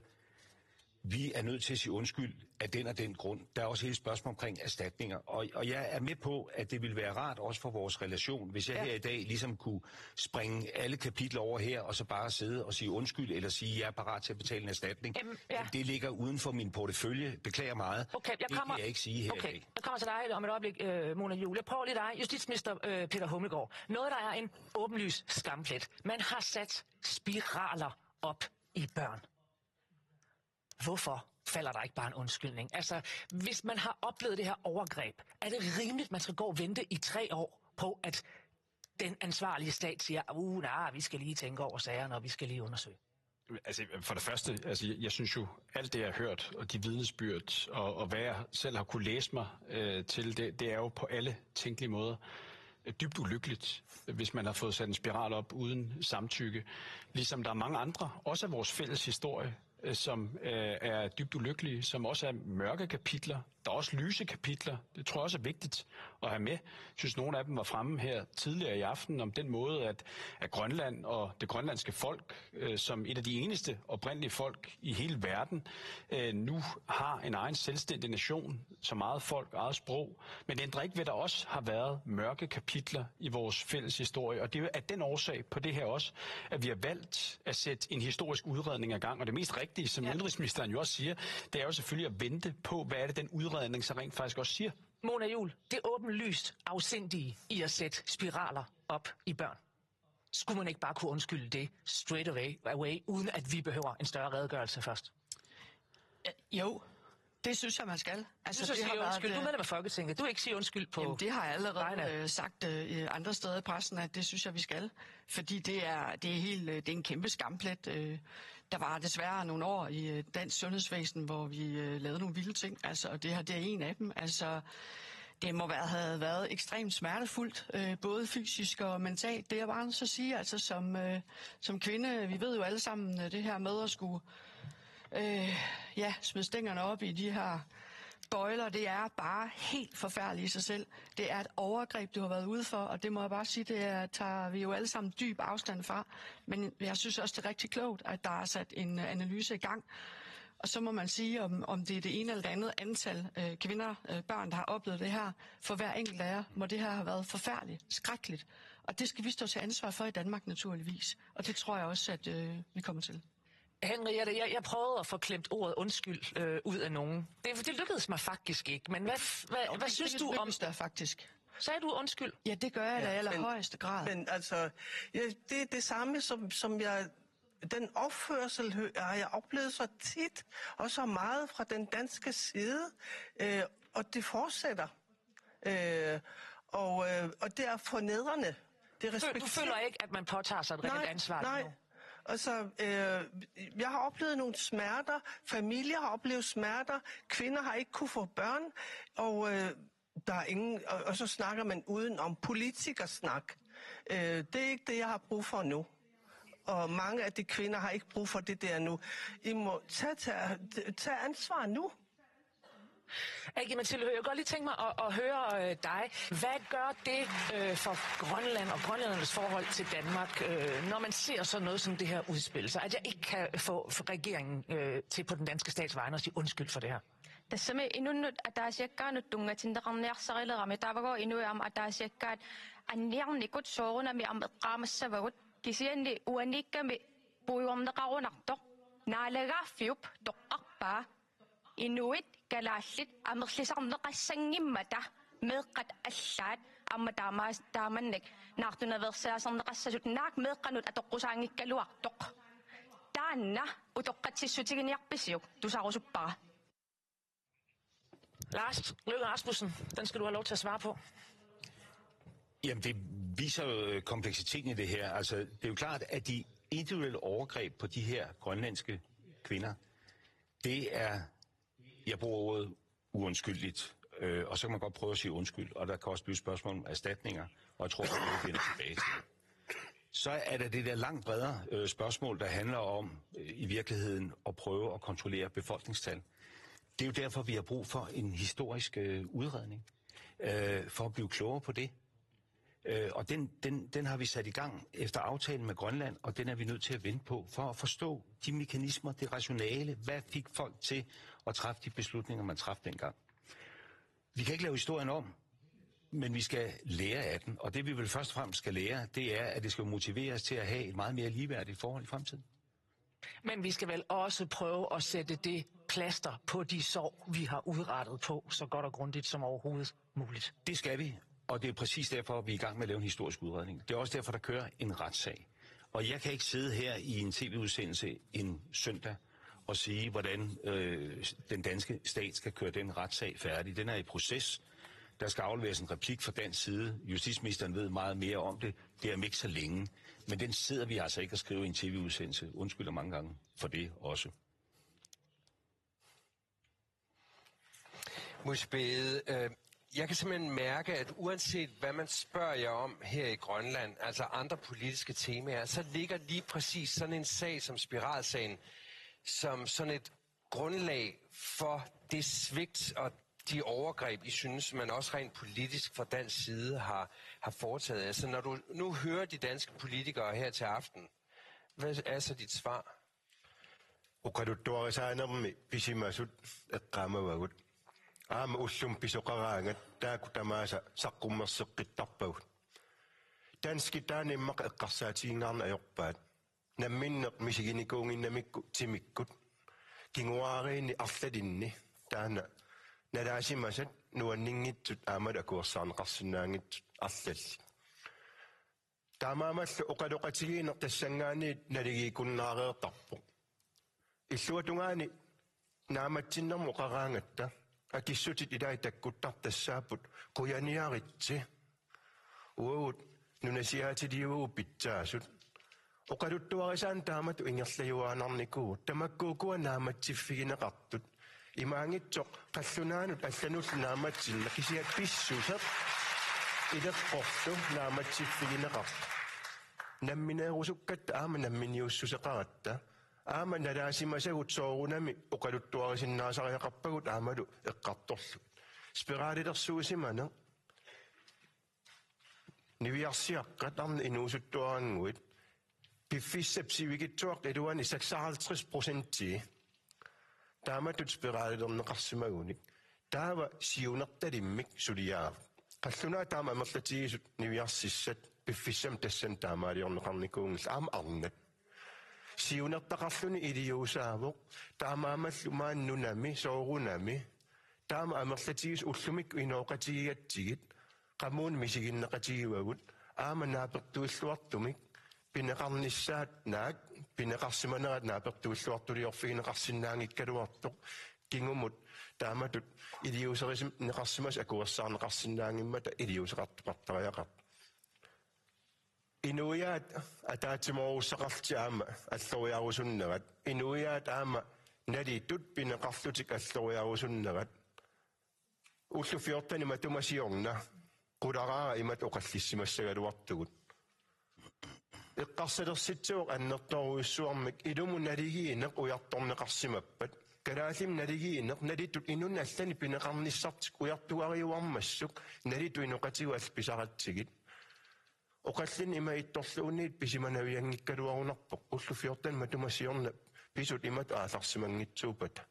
vi er nødt til at sige undskyld af den og den grund. Der er også hele spørgsmål omkring erstatninger. Og, og jeg er med på, at det ville være rart også for vores relation, hvis jeg Ja. Her i dag ligesom kunne springe alle kapitler over her, og så bare sidde og sige undskyld, eller sige, jeg er parat til at betale en erstatning. Jamen, ja. Men det ligger uden for min portefølje. Beklager meget. Okay, jeg Det kommer, kan jeg ikke sige her okay, i dag. Jeg kommer til dig om et øjeblik, øh, Mona Juul. Jeg prøver lige dig. Justitsminister øh, Peter Hummelgaard. Noget, der er en åbenlys skamplet. Man har sat spiraler op i børn. Hvorfor falder der ikke bare en undskyldning? Altså, hvis man har oplevet det her overgreb, er det rimeligt, at man skal gå og vente i tre år på, at den ansvarlige stat siger, uh, nej, vi skal lige tænke over sagerne, og vi skal lige undersøge? Altså, for det første, altså, jeg synes jo, alt det, jeg har hørt, og de vidnesbyrd, og, og hvad jeg selv har kunne læse mig øh, til, det, det er jo på alle tænkelige måder øh, dybt ulykkeligt, hvis man har fået sat en spiral op uden samtykke. Ligesom der er mange andre, også af vores fælles historie, øh, som øh, er dybt ulykkelige, som også er mørke kapitler. Der er også lyse kapitler. Det tror jeg også er vigtigt at have med. Jeg synes, nogle af dem var fremme her tidligere i aften om den måde, at, at Grønland og det grønlandske folk, øh, som et af de eneste oprindelige folk i hele verden, øh, nu har en egen selvstændig nation, så meget folk, eget sprog. Men det ændrer ikke ved, at der også har været mørke kapitler i vores fælles historie. Og det er jo af den årsag på det her også, at vi har valgt at sætte en historisk udredning i gang. Og det mest rigtige, som ja. Udenrigsministeren jo også siger, det er jo selvfølgelig at vente på, hvad er det, den udredning så rent faktisk også siger. Mona Juul, det åbenlyst afsindige i at sætte spiraler op i børn. Skulle man ikke bare kunne undskylde det straight away, away, uden at vi behøver en større redegørelse først? Jo, det synes jeg, man skal. Altså, du, det har undskyld. Du er medlem af Folketinget. Du vil ikke sige undskyld på... Jamen, det har jeg allerede øh, sagt øh, andre steder i pressen, at det synes jeg, vi skal. Fordi det er, det er, helt, øh, det er en kæmpe skamplet. Øh. Der var desværre nogle år i øh, dansk sundhedsvæsen, hvor vi øh, lavede nogle vilde ting. Altså, og det her, det er en af dem. Altså, det må være, have været ekstremt smertefuldt, øh, både fysisk og mentalt. Det er bare så sige, altså som, øh, som kvinde, vi ved jo alle sammen øh, det her med at skulle øh, ja, smide stængerne op i de her bøjler, det er bare helt forfærdeligt i sig selv. Det er et overgreb, du har været ude for, og det må jeg bare sige, det er, tager vi jo alle sammen dyb afstand fra. Men jeg synes også, det er rigtig klogt, at der er sat en analyse i gang. Og så må man sige, om, om det er det ene eller det andet antal øh, kvinder, øh, børn, der har oplevet det her. For hver enkelt af jer må det her have været forfærdeligt, skrækkeligt. Og det skal vi stå til ansvar for i Danmark naturligvis. Og det tror jeg også, at øh, vi kommer til. Henriette, jeg, jeg prøvede at få klemt ordet undskyld øh, ud af nogen. Det, det lykkedes mig faktisk ikke, men hvad, hvad, hvad synes du om... Der, faktisk. Sagde du undskyld? Ja, det gør jeg da i allerhøjeste grad. Men altså, ja, det er det samme, som, som jeg... Den opførsel har jeg oplevet så tit og så meget fra den danske side, øh, og det fortsætter. Øh, og, øh, og det er fornedrende. Det er Du føler ikke, at man påtager sig et reelt ansvar nej. Altså, øh, jeg har oplevet nogle smerter. Familier har oplevet smerter. Kvinder har ikke kunne få børn. Og øh, der er ingen... Og, og så snakker man uden om politikersnak. Øh, det er ikke det, jeg har brug for nu. Og mange af de kvinder har ikke brug for det der nu. I må tage, tage, tage ansvar nu. Aki Mathilde Høegh, jeg kunne godt lige tænke mig at, at høre øh, dig. Hvad gør det øh, for Grønland og grønlændernes forhold til Danmark, øh, når man ser sådan noget som det her udspil, så at jeg ikke kan få, få regeringen øh, til på den danske stats vegne at sige undskyld for det her? Tassami inunnut ataasiakkaanut tunngatinneqarniarsarilerami taavagooq inuit aamma ataasiakkaat anniarnikut soorunami aamma eqqaamassavagut kisianni uaniikkami puigorneqarunartoq naalagaaffiup toqqarpaa inuit kalaallit amerlisarneqassanngimmata meeqqat allaat aamma taamaas taamannak naartunaveersaasarneqassasut naak meeqqanut atoqqusaanngikkaluartoq taanna utoqqatsissutiginiarpisiuk tusarusuppara. Lars Løkke Rasmussen, den skal du have lov til at svare på. Jamen, det viser jo øh, kompleksiteten i det her. Altså, det er jo klart, at de individuelle overgreb på de her grønlandske kvinder, det er, jeg bruger ordet uundskyldeligt, øh, og så kan man godt prøve at sige undskyld, og der kan også blive spørgsmål om erstatninger, og jeg tror, at vi vender tilbage til det. Så er der det der langt bredere øh, spørgsmål, der handler om øh, i virkeligheden at prøve at kontrollere befolkningstal. Det er jo derfor, vi har brug for en historisk øh, udredning, øh, for at blive klogere på det. Øh, og den, den, den har vi sat i gang efter aftale med Grønland, og den er vi nødt til at vente på, for at forstå de mekanismer, det rationale, hvad fik folk til at træffe de beslutninger, man træffede dengang. Vi kan ikke lave historien om, men vi skal lære af den, og det vi vel først og fremmest skal lære, det er, at det skal motivere os til at have et meget mere ligeværdigt forhold i fremtiden. Men vi skal vel også prøve at sætte det plaster på de sår, vi har udrettet på, så godt og grundigt som overhovedet muligt. Det skal vi, og det er præcis derfor, vi er i gang med at lave en historisk udredning. Det er også derfor, der kører en retssag. Og jeg kan ikke sidde her i en tv-udsendelse en søndag og sige, hvordan øh, den danske stat skal køre den retssag færdig. Den er i proces. Der skal afleveres en replik fra dansk side. Justitsministeren ved meget mere om det. Det er om ikke så længe. Men den sidder vi altså ikke og skriver i en tv-udsendelse. Undskylder mange gange for det også. Musbede, øh, jeg kan simpelthen mærke, at uanset hvad man spørger jer om her i Grønland, altså andre politiske temaer, så ligger lige præcis sådan en sag som spiralsagen som sådan et grundlag for det svigt og de overgreb, I synes, man også rent politisk fra dansk side har, har foretaget. Altså, når du nu hører de danske politikere her til aften, hvad er så dit svar? Oqaluttuarisaanermi pisimasut eqqaamavagut. Aamma ullumi pisoqaraangat taakku tamaasa saqqummerseqqittarpagut. Danskit taanna immaqa eqqarsaatiginngaarneq ajorpaat. Namminneq misiginikuunnginnamikku timikkut. Kinguaariinni arlalinni taanna nalaasimasat nuanninngitsut aammalu akuersaarneqarsinnaanngitsut arlallit. Taamaammallu oqaloqatigiinneq tassanngaanniit naligiikkunnaareertarpoq. Illuatungaani naammatsinnermut oqaraangatta akissutit ilaat takkuttartut tassaapput qujaniaritsi. Uagut nunasiaatiliuvugut pitsaasut. Oqaluttuarisaanut taamatut ingerlajuaannarnikuuvugut. Tamakku ukua naammatsiffigineqartut. Imaanngitsoq qallunaanut allanullu naammatsinneq kisianni pissuseq ileqqorlu naammatsiffigineqarpoq. Nammineerusukkatta aamma namminiussuseqaratta. Aamma nalaasimasagut soorunami oqaluttuarisinnaasariaqarpagut aammalu eqqartorlugit. Spiralilersuusimaneq. Niviarsiaqqat arnat inuusuttuarannguit. Piffissap sivikitsuaqqap iluani seksoghalvtreds procentii taamatut spiralilerneqarsimagunik. Taava siunertalimmik suliaavoq. Qallunaat taama amerlatigisut niviarsissat Piffissami tassani taamaaliorneqarnikuunngillat aamma arnat. Siunertaqarluni iliuusaavoq, taamaammallu maani nunami, soorunami, taama amerlatigisut ullumikkut inooqatigigatsigit, qamuuna misiginneqatigivagut, aamma naapertuilluartumik, pineqarnissaat naak, pineqarsimanerat naapertuilluartuliorfigineqarsinnaanngikkaluartoq, kingumut taamatut iliuuserisimaneqarsimasut akuersaarneqarsinnaanngimmata iliuuseqartoqartariaqarpoq. Inuiaat ataatsimoorussuteqarlutik aamma alloriarusunnerat. Inuiaat aamma nalitut pineqarlutik alloriarusunnerat. Ullut fjortenit matuma siorna qularaara imatut oqallissimassagaluartugut. Eqqarsalersitsivoq annertoorujussuarmik ilumut naligiinneq ujartorneqarsimappat. Kalaallimik naligiinneq nalitut inunnut allanut pineqarnissartik ujartugaariuarmassuk nalitut inoqatigut allat pisaratsigit. Oqallinneq ima ittorluunniit pisimanavianngikkaluarunarpoq ullut fjortenit matuma siorna pisut imatut aallarsimanngitsuuppata.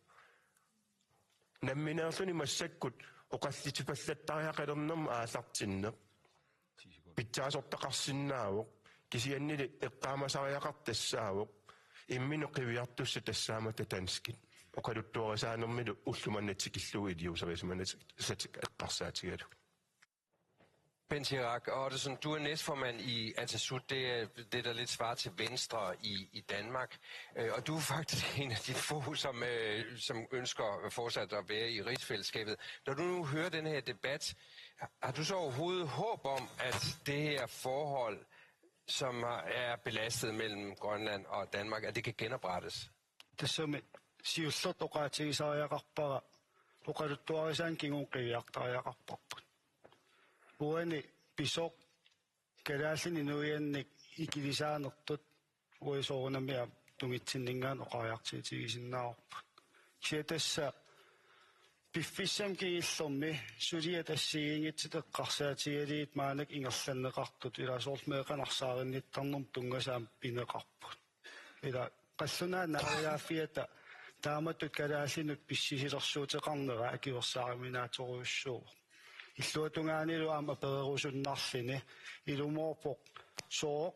Nammineerluni massakkut oqallisipallattariaqalernermut aallartinneq pitsaasortaqarsinnaavoq, kisiannili eqqaamasariaqartoq tassaavoq imminut qiviartussat tassaammata danskit. Oqaluttuarisaanermilu ulloq manna tikillugu iliuuserisimanerat eqqarsaatigalugu. Bent Chirac Ottesen, du er næstformand i Atassut. Det er det, der lidt svarer til Venstre i, i Danmark. Øh, og du er faktisk en af de få, som, øh, som ønsker fortsat at være i rigsfællesskabet. Når du nu hører den her debat, har du så overhovedet håb om, at det her forhold, som har- er belastet mellem Grønland og Danmark, at det kan genoprettes? Tassami siullertut oqaatigisariaqarpara oqaluttuarisaaneq kingumut qiviartariaqarparput. Uani pisoq kalaallinik inuiannik ikilisaanertut uani soorunami aamma tungitsinninngaanniit oqariartuutigisinnaavarput. Kisianni tassa piffissami kingullermi suliat assigiinngitsut eqqarsaatigalugit maannakkut ingerlanneqartut ilaa soorlu meeqqat narsaarinittarnermut tunngasoq aamma pineqarput. Ila qallunaat naalagaaffiata taamatut kalaallinut pissisilersuuteqarnera akuersaaruminaatorujussuuvoq. Illuatungaanilu aamma apererusunnarluni ilumoorpoq sooq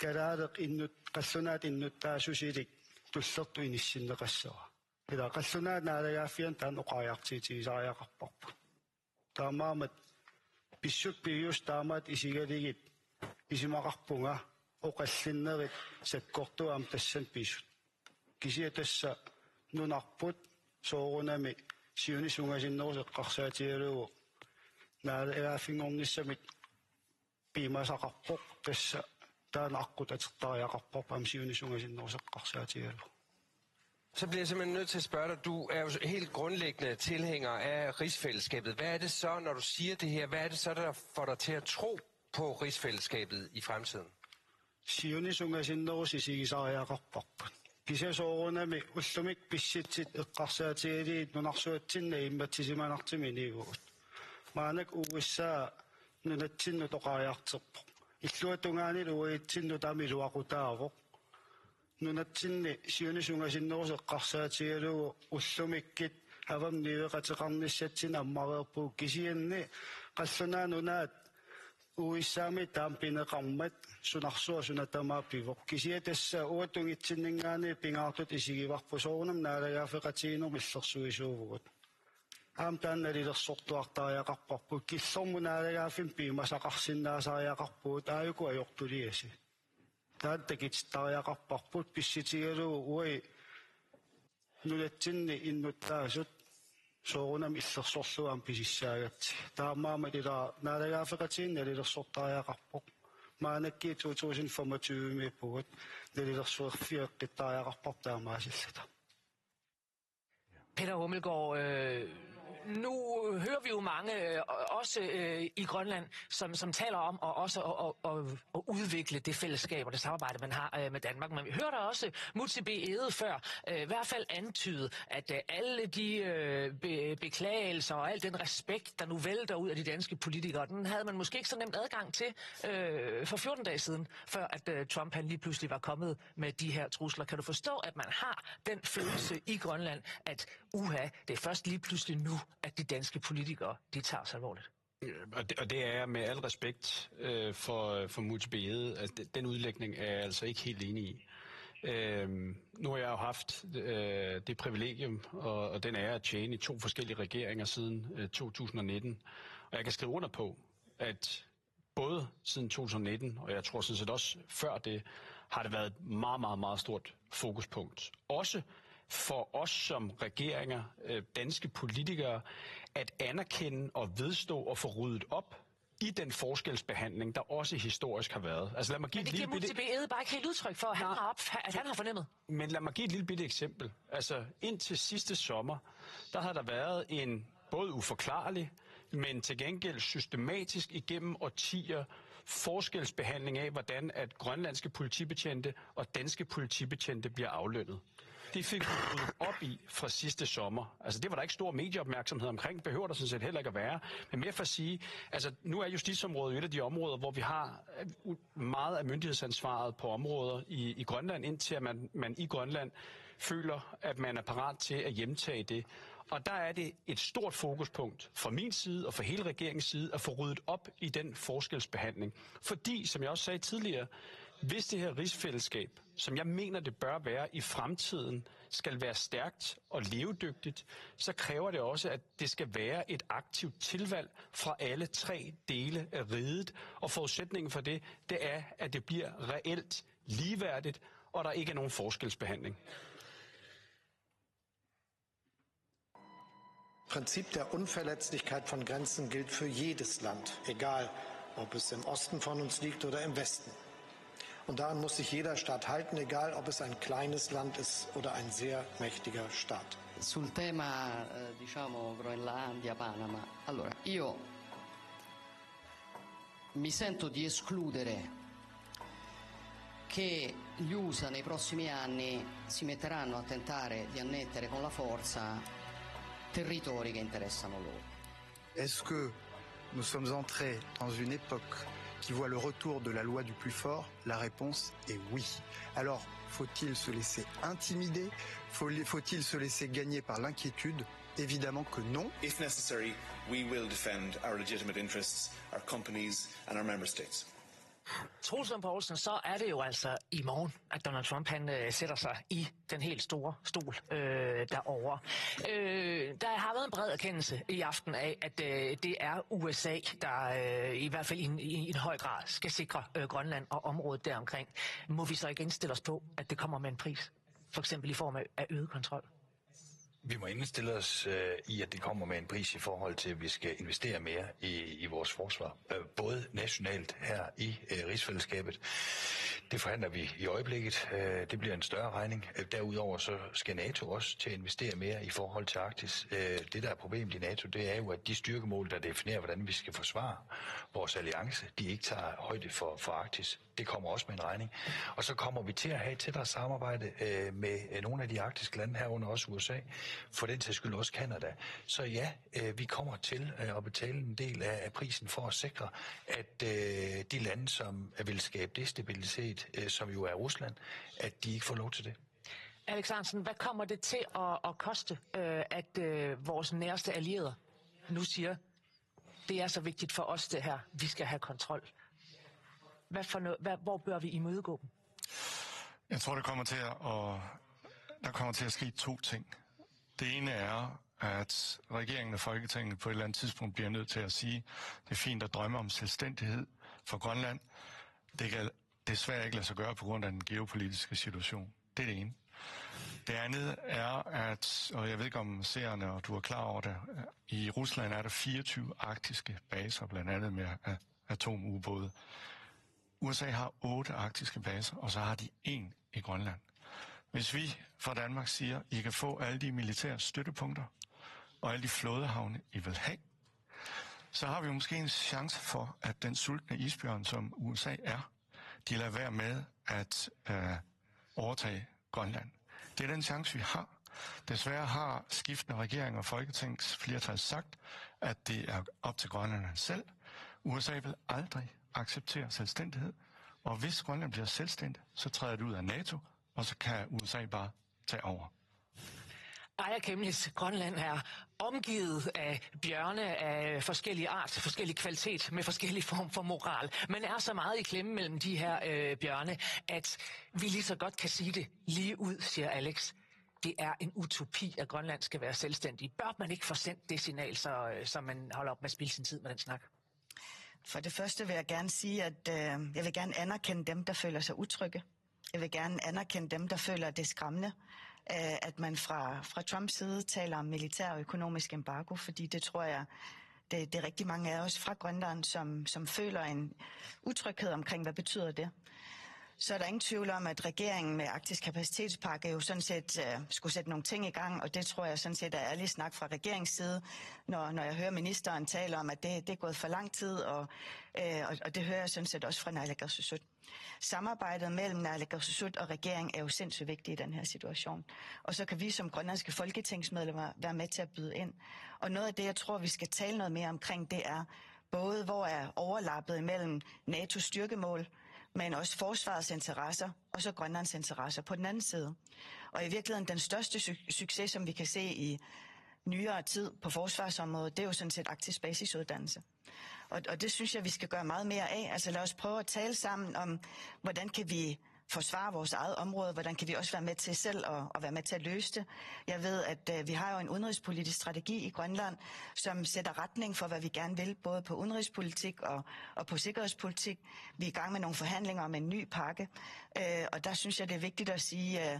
kalaaleq innut- qallunaat innuttaasusilik tullertut inissinneqassava. Ila qallunaat naalagaaffianni taanna oqariartuutigisariaqarparput. Taamaammat pissutsit piviusut taamaattut isigalugit isumaqarpunga oqallinnerit sakkortuut aamma tassani pisut. Kisianni tassa nunarput soorunami siunissaq ungasinnerusoq eqqarsaatigalugu naalagaaffinngornissamik piumasaqarpoq, tassa taanna aqqut atortariaqarparput aamma siunissaq ungasinnerusoq eqqarsaatigalugu. Så bliver jeg simpelthen nødt til at spørge dig, du er jo helt grundlæggende tilhænger af rigsfællesskabet. Hvad er det så, når du siger det her, hvad er det så, der får dig til at tro på rigsfællesskabet i fremtiden? Siunissaq ungasinnerusoq isigisariaqarparput. Kisianni soorunami ullumikkut pissutsit eqqarsaatigalugit nunarsuatsinni naammassisimanartumik inuuvugut. Maannakkut U S A nunatsinnut oqariartorpoq. Illuatungaanilu uatsinnut taama iluaqutaavoq. Nunatsinni siunissaq ungasinnerusoq eqqarsaatigalugu ullumikkut avammut niueqateqarnissatsinnut ammareerpugut, kisianni qallunaat nunaat U S A-mut taama pineqarmat sunarsuaq suna tamaat pivoq. Kisianni tassa uagut tungitsinninngaanniit pingaartutut isigivarput, soorunami naalagaaffeqatigiinnermut illersuisuuvugut. Aamma taanna nalilersortuartariaqarparput, killormut naalagaaffimmik piumasaqarsinnaasariaqarpugut aajuku ajortuliasi. Taanna takutittariaqarparput pissutigalugu uagut nunatsinni innuttaasut soorunami illersorlugu aamma pisussaagatsigit. Taamaammat ila naalagaaffeqatigiinneq nalilersortariaqarpoq. Maannakkut to tusind femogtyve-miippugut, nalilersuerfigeqqittariaqarpoq taamaasilluta. Peter Hummelgaard, øh, nu hører vi jo mange, øh, også øh, i Grønland, som, som taler om og også at, at, at, at udvikle det fællesskab og det samarbejde, man har øh, med Danmark. Men vi hørte også Múte B. Egede før, øh, i hvert fald antyde, at øh, alle de øh, be, beklagelser og al den respekt, der nu vælter ud af de danske politikere, den havde man måske ikke så nemt adgang til øh, for fjorten dage siden, før at øh, Trump han lige pludselig var kommet med de her trusler. Kan du forstå, at man har den følelse i Grønland, at uha, det er først lige pludselig nu, at de danske politikere, de tager os alvorligt? Og det, og det er jeg med al respekt øh, for, for Múte B. Egede, at den udlægning er jeg altså ikke helt enig i. Øhm, nu har jeg jo haft øh, det privilegium og, og den ære at tjene i to forskellige regeringer siden øh, to tusind og nitten, og jeg kan skrive under på, at både siden to tusind og nitten, og jeg tror sådan set også før det, har det været et meget, meget, meget stort fokuspunkt. Også for os som regeringer, øh, danske politikere, at anerkende og vedstå og få ryddet op i den forskelsbehandling, der også historisk har været. Altså lad mig give Men det et lille giver bitte... Múte B. Egede bare ikke helt udtryk for, at han, Nej. har, op, at han har fornemmet. Men lad mig give et lille bitte eksempel. Altså, indtil sidste sommer, der har der været en både uforklarlig, men til gengæld systematisk igennem årtier forskelsbehandling af, hvordan at grønlandske politibetjente og danske politibetjente bliver aflønnet. Det fik vi ryddet op i fra sidste sommer. Altså, det var der ikke stor medieopmærksomhed omkring, behøver der sådan set heller ikke at være. Men mere for at sige, altså, nu er justitsområdet jo et af de områder, hvor vi har øh, u- meget af myndighedsansvaret på områder i, i Grønland, indtil at man, man i Grønland føler, at man er parat til at hjemtage det. Og der er det et stort fokuspunkt fra min side og fra hele regeringens side at få ryddet op i den forskelsbehandling. Fordi, som jeg også sagde tidligere, hvis det her rigsfællesskab, som jeg mener det bør være i fremtiden, skal være stærkt og levedygtigt, så kræver det også, at det skal være et aktivt tilvalg fra alle tre dele af riget. Og forudsætningen for det, det er, at det bliver reelt ligeværdigt, og der ikke er nogen forskelsbehandling. Prinzip der Unverletzlichkeit von Grenzen gilt für jedes Land, egal ob es im Osten von uns liegt oder im Westen. Und daran muss sich jeder Staat halten, egal ob es ein kleines Land ist oder ein sehr mächtiger Staat. Sul tema, eh, diciamo, Groenlandia, Panama, allora, io mi sento di escludere che gli U S A nei prossimi anni si metteranno a tentare di annettere con la forza territori che interessano loro. Est-ce que nous sommes entrés dans une époque qui voit le retour de la loi du plus fort ? La réponse est oui. Alors, faut-il se laisser intimider ? Faut-, faut-il se laisser gagner par l'inquiétude ? Évidemment que non. If necessary, we will defend our legitimate interests, our companies and our member states. Troels Lund Poulsen, så er det jo altså i morgen, at Donald Trump han øh, sætter sig i den helt store stol øh, derovre. Øh, der har været en bred erkendelse i aften af, at øh, det er U S A, der øh, i hvert fald i en, i en høj grad skal sikre øh, Grønland og området deromkring. Må vi så ikke indstille os på, at det kommer med en pris? For eksempel i form af, af øget kontrol. Vi må indstille os øh, i, at det kommer med en pris i forhold til, at vi skal investere mere i, i vores forsvar. Øh, både nationalt her i øh, rigsfællesskabet. Det forhandler vi i øjeblikket. Øh, det bliver en større regning. Øh, derudover så skal NATO også til at investere mere i forhold til Arktis. Øh, det, der er problemet i NATO, det er jo, at de styrkemål, der definerer, hvordan vi skal forsvare vores alliance, de ikke tager højde for, for Arktis. Det kommer også med en regning. Og så kommer vi til at have et tættere samarbejde øh, med øh, nogle af de arktiske lande, herunder også U S A, for den sags skyld også Canada. Så ja, øh, vi kommer til øh, at betale en del af, af prisen for at sikre, at øh, de lande, som vil skabe destabilitet, øh, som jo er Rusland, at de ikke får lov til det. Alex Ahrendtsen, hvad kommer det til at, at koste, øh, at øh, vores nærmeste allierede nu siger, det er så vigtigt for os det her, vi skal have kontrol? Hvad for noget, hvad, hvor bør vi imødegå dem? Jeg tror, det kommer til at, at, der kommer til at ske to ting. Det ene er, at regeringen og Folketinget på et eller andet tidspunkt bliver nødt til at sige, det er fint at drømme om selvstændighed for Grønland. Det kan desværre ikke lade sig gøre på grund af den geopolitiske situation. Det er det ene. Det andet er, at, og jeg ved ikke om seerne og du er klar over det, i Rusland er der fireogtyve arktiske baser, blandt andet med atomubåde. U S A har otte arktiske baser, og så har de en i Grønland. Hvis vi fra Danmark siger, I kan få alle de militære støttepunkter og alle de flådehavne, I vil have, så har vi måske en chance for, at den sultne isbjørn, som U S A er, de lader være med at øh, overtage Grønland. Det er den chance, vi har. Desværre har skiftende regeringer og Folketingets flertal sagt, at det er op til Grønland selv. U S A vil aldrig acceptere selvstændighed, og hvis Grønland bliver selvstændig, så træder det ud af NATO, og så kan U S A bare tage over. Aaja Chemnitz, Grønland er omgivet af bjørne af forskellig art, forskellig kvalitet, med forskellig form for moral, men er så meget i klemme mellem de her øh, bjørne, at vi lige så godt kan sige det lige ud, siger Alex. Det er en utopi, at Grønland skal være selvstændig. Bør man ikke få sendt det signal, så, øh, så man holder op med at spilde sin tid med den snak? For det første vil jeg gerne sige, at øh, jeg vil gerne anerkende dem, der føler sig utrygge. Jeg vil gerne anerkende dem, der føler, at det er skræmmende, øh, at man fra, fra Trumps side taler om militær og økonomisk embargo, fordi det tror jeg, det, det er rigtig mange af os fra Grønland, som, som føler en utryghed omkring, hvad betyder det. Så er der ingen tvivl om, at regeringen med Arktisk Kapacitetspakke jo sådan set øh, skulle sætte nogle ting i gang, og det tror jeg sådan set er ærlig snak fra regeringens side, når, når jeg hører ministeren tale om, at det, det er gået for lang tid, og, øh, og, og det hører jeg sådan set også fra naalakkersuisut. Samarbejdet mellem naalakkersuisut og regering er jo sindssygt vigtigt i den her situation. Og så kan vi som grønlandske folketingsmedlemmer være med til at byde ind. Og noget af det, jeg tror, vi skal tale noget mere omkring, det er både, hvor er overlappet imellem natos styrkemål, men også forsvarets interesser, og så Grønlands interesser på den anden side. Og i virkeligheden den største su- succes, som vi kan se i nyere tid på forsvarsområdet, det er jo sådan set Arktisk Basisuddannelse. Og, og det synes jeg, vi skal gøre meget mere af. Altså lad os prøve at tale sammen om, hvordan kan vi forsvare vores eget område, hvordan kan vi også være med til selv at, at være med til at løse det. Jeg ved, at øh, vi har jo en udenrigspolitisk strategi i Grønland, som sætter retning for, hvad vi gerne vil, både på udenrigspolitik og, og på sikkerhedspolitik. Vi er i gang med nogle forhandlinger om en ny pakke, øh, og der synes jeg, det er vigtigt at sige, øh,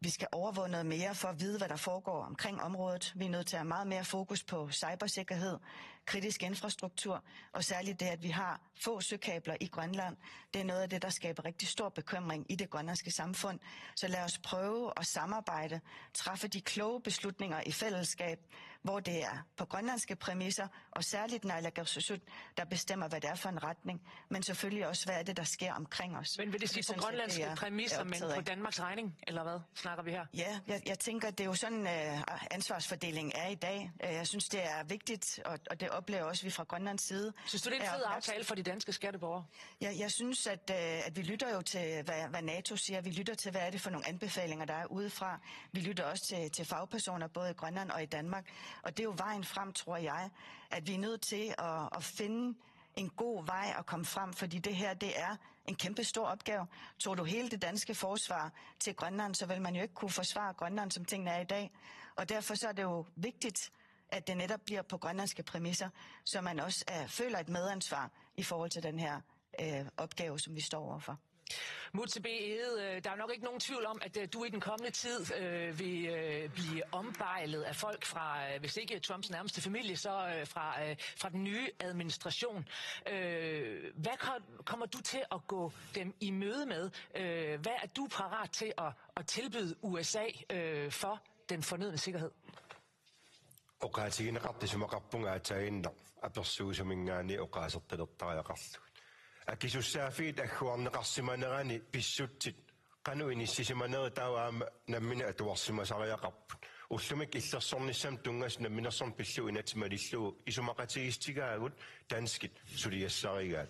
vi skal overvåge noget mere for at vide, hvad der foregår omkring området. Vi er nødt til at have meget mere fokus på cybersikkerhed, kritisk infrastruktur, og særligt det, at vi har få søkabler i Grønland. Det er noget af det, der skaber rigtig stor bekymring i det grønlandske samfund. Så lad os prøve at samarbejde, træffe de kloge beslutninger i fællesskab, hvor det er på grønlandske præmisser, og særligt naalakkersuisut, der bestemmer, hvad det er for en retning, men selvfølgelig også, hvad er det, der sker omkring os. Men vil det sige på grønlandske præmisser, men på Danmarks regning, eller hvad snakker vi her? Ja, jeg, jeg tænker, det er jo sådan, øh, ansvarsfordelingen er i dag. Øh, Jeg synes, det er vigtigt, og, og det oplever også vi fra Grønlands side. Synes du, det er en fed aftale for de danske skatteborgere? Jeg, jeg synes, at, øh, at vi lytter jo til, hvad, hvad nato siger. Vi lytter til, hvad er det for nogle anbefalinger, der er udefra. Vi lytter også til, til fagpersoner, både i Grønland og i Danmark. Og det er jo vejen frem, tror jeg, at vi er nødt til at, at finde en god vej at komme frem, fordi det her, det er en kæmpe stor opgave. Tog du hele det danske forsvar til Grønland, så vil man jo ikke kunne forsvare Grønland, som tingene er i dag. Og derfor så er det jo vigtigt, at det netop bliver på grønlandske præmisser, så man også øh, føler et medansvar i forhold til den her øh, opgave, som vi står overfor. Múte B. Egede, øh, der er nok ikke nogen tvivl om, at øh, du i den kommende tid øh, vil øh, blive ombejlet af folk fra, øh, hvis ikke Trumps nærmeste familie, så øh, fra, øh, fra den nye administration. Øh, hvad kom- kommer du til at gå dem i møde med? Øh, hvad er du parat til at, at tilbyde U S A øh, for den fornødne sikkerhed? Oqaatigineqartut isumaqarpunga aatsaannguaq apersuisuminngaanniit oqaasertalertariaqarlugit. Akisussaaffiit agguarneqarsimanerani pissutsit qanoq inissisimanerit taava aamma nammineq atuarsimasariaqarput. Ullumikkut illersornissamut tunngasut namminersorneq pillugu inatsit malillugu isumaqatigiissutigaagut danskit suliassarigaat.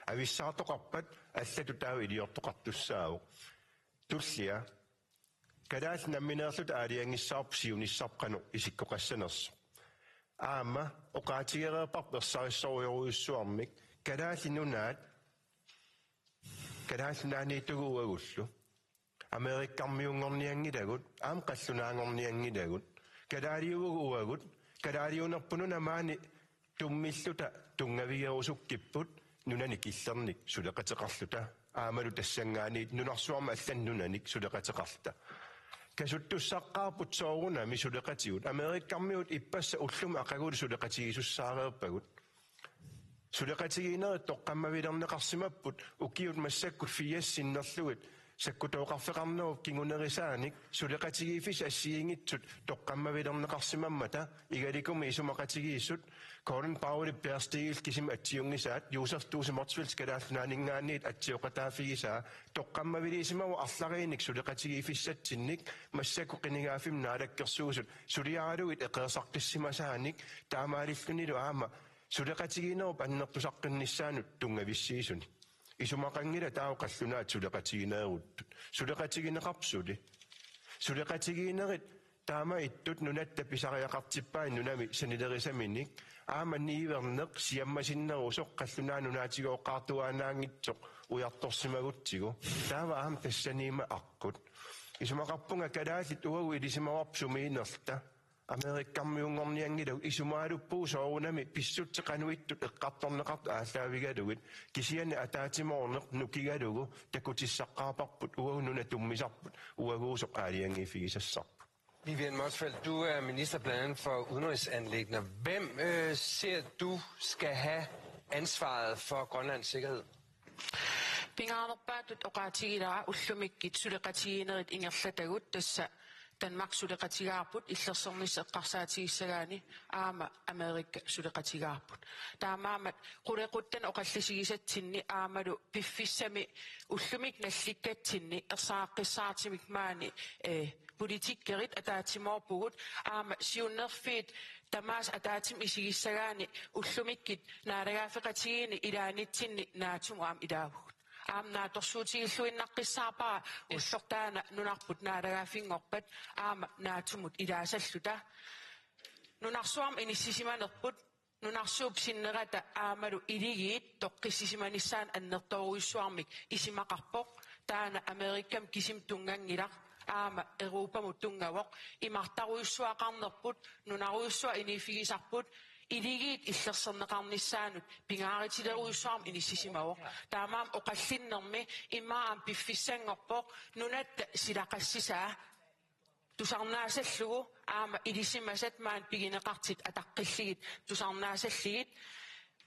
Avissaartoqarpat allatut taava iliortoqartussaavoq. Tullia. Kalaallit nammineerluta aalajangissavarput siunissarput qanoq isikkoqassanersoq. Aamma oqaatigereerparput ersarissorujorujussuarmik Kalaallit Nunaat, Kalaallit Nunaanniittugut uagullu. Amerikkarmiunngornianngilagut, aamma qallunaanngornianngilagut. Kalaaliuvugut uagut, kalaaliunerput nuna maani tummilluta tunngavigerusukkipput nunani killernik suleqateqarluta. Aammalu tassanngaanniit nunarsuarmi allani nunanik suleqateqarluta. Kasuttussaqqaarput soorunami suleqatigut. Amerikkarmiut ippassaq ullumi aqagulu suleqatigiisussaareerpagut. Suleqatigiinnerit toqqammavilerneqarsimapput ukiut massakkut firs sinnerlugit sakkutooqarfeqarnerup kingunerisaanik suleqatigiiffissat assigiinngitsut toqqammavilerneqarsimammata igalikumi isumaqatigiissut Colin Powellip Per Stigip kisimik atsiunngisaat Josef Duusi Motzfeldt Kalaallit Nunaanninngaanniit atsioqataaffigisaa toqqammaviliisimavoq arlariinnik suleqatigiiffissatsinnik massakkut qinigaaffimmi naalakkersuisut suliaralugit eqeersaqqissimasunik taamaalillunilu aamma suleqatigiinnerup annertusaqqinnissaanut tunngavissiisuni. Isumaqanngilaq taava qallunaat suleqatigineeruttut. Suleqatigineqarput suli. Suleqatigiinnerit Taamaattut nunatta pisariaqartippai nunami sanilerisaminik aamma niuerneq siammasinnerusoq qallunaat nunaatigooqqaartuaannaanngitsoq ujartorsimagutsigu. Taava aamma tassaniimma aqqut. Isumaqarpunga kalaallit uagut ilisimavarput sumiinnerluta. Amerikkarmiunngornianngilagut, isumaaluppugut soorunami pissutsit qanoq ittut eqqartorneqartut aallaavigalugit, kisianni ataatsimoorneq nukigalugu takutissaqqaarparput uagut nuna tummisarput uaguusoq aalajangiiffigisassarput. Vivian Motzfeldt, du er minister blandt andet for udenrigsanliggender. Hvem øh, ser du skal have ansvaret for Grønlands sikkerhed? Pingaarnerpaatut oqaatigilara ullumikkut suleqatigiinnerit ingerlatagut, tassa Danmark suleqatigaarput illersornissaq eqqarsaatigissagaanni aamma Amerika suleqatigaarput. Taamaammat qulequttani oqallisigisatsinni aammalu piffissami ullumikkut nallikkatsinni ersaaqqissaartumik maani, eh, politikkerit ataatsimoorpugut aamma siunnerfiit tamaasa ataatsimut isigissagaanni ullumikkut naalagaaffeqatigiinni ilaanitsinni NATO-mut aamma ilaavugut. Aamma naatsorsuutigilluinnaqqissaarpara ulloq taanna nunarput naalagaaffinngorpat aamma NATO-mut ilaasalluta. Nunarsuarmi inissisimanerput nunarsuup sinnerata aammalu iligiit toqqissisimanissaanut annertoorujussuarmik isumaqarpoq. Taanna Amerikami kisimi tunnganngilaq, aamma Europamut tunngavoq. Imartarujussuaqarnerput, nunarujussuaq inuuffigisarput, iligiit illersorneqarnissaanut pingaarutilerujussuarmik inissisimavoq. Taamaammat oqallinnermi immaqa aamma piffissanngorpoq nunatta silaqassisaa tusarnaasallugu aamma ilisimasat maani pigineqartut ataqqillugit tusarnaasallugit.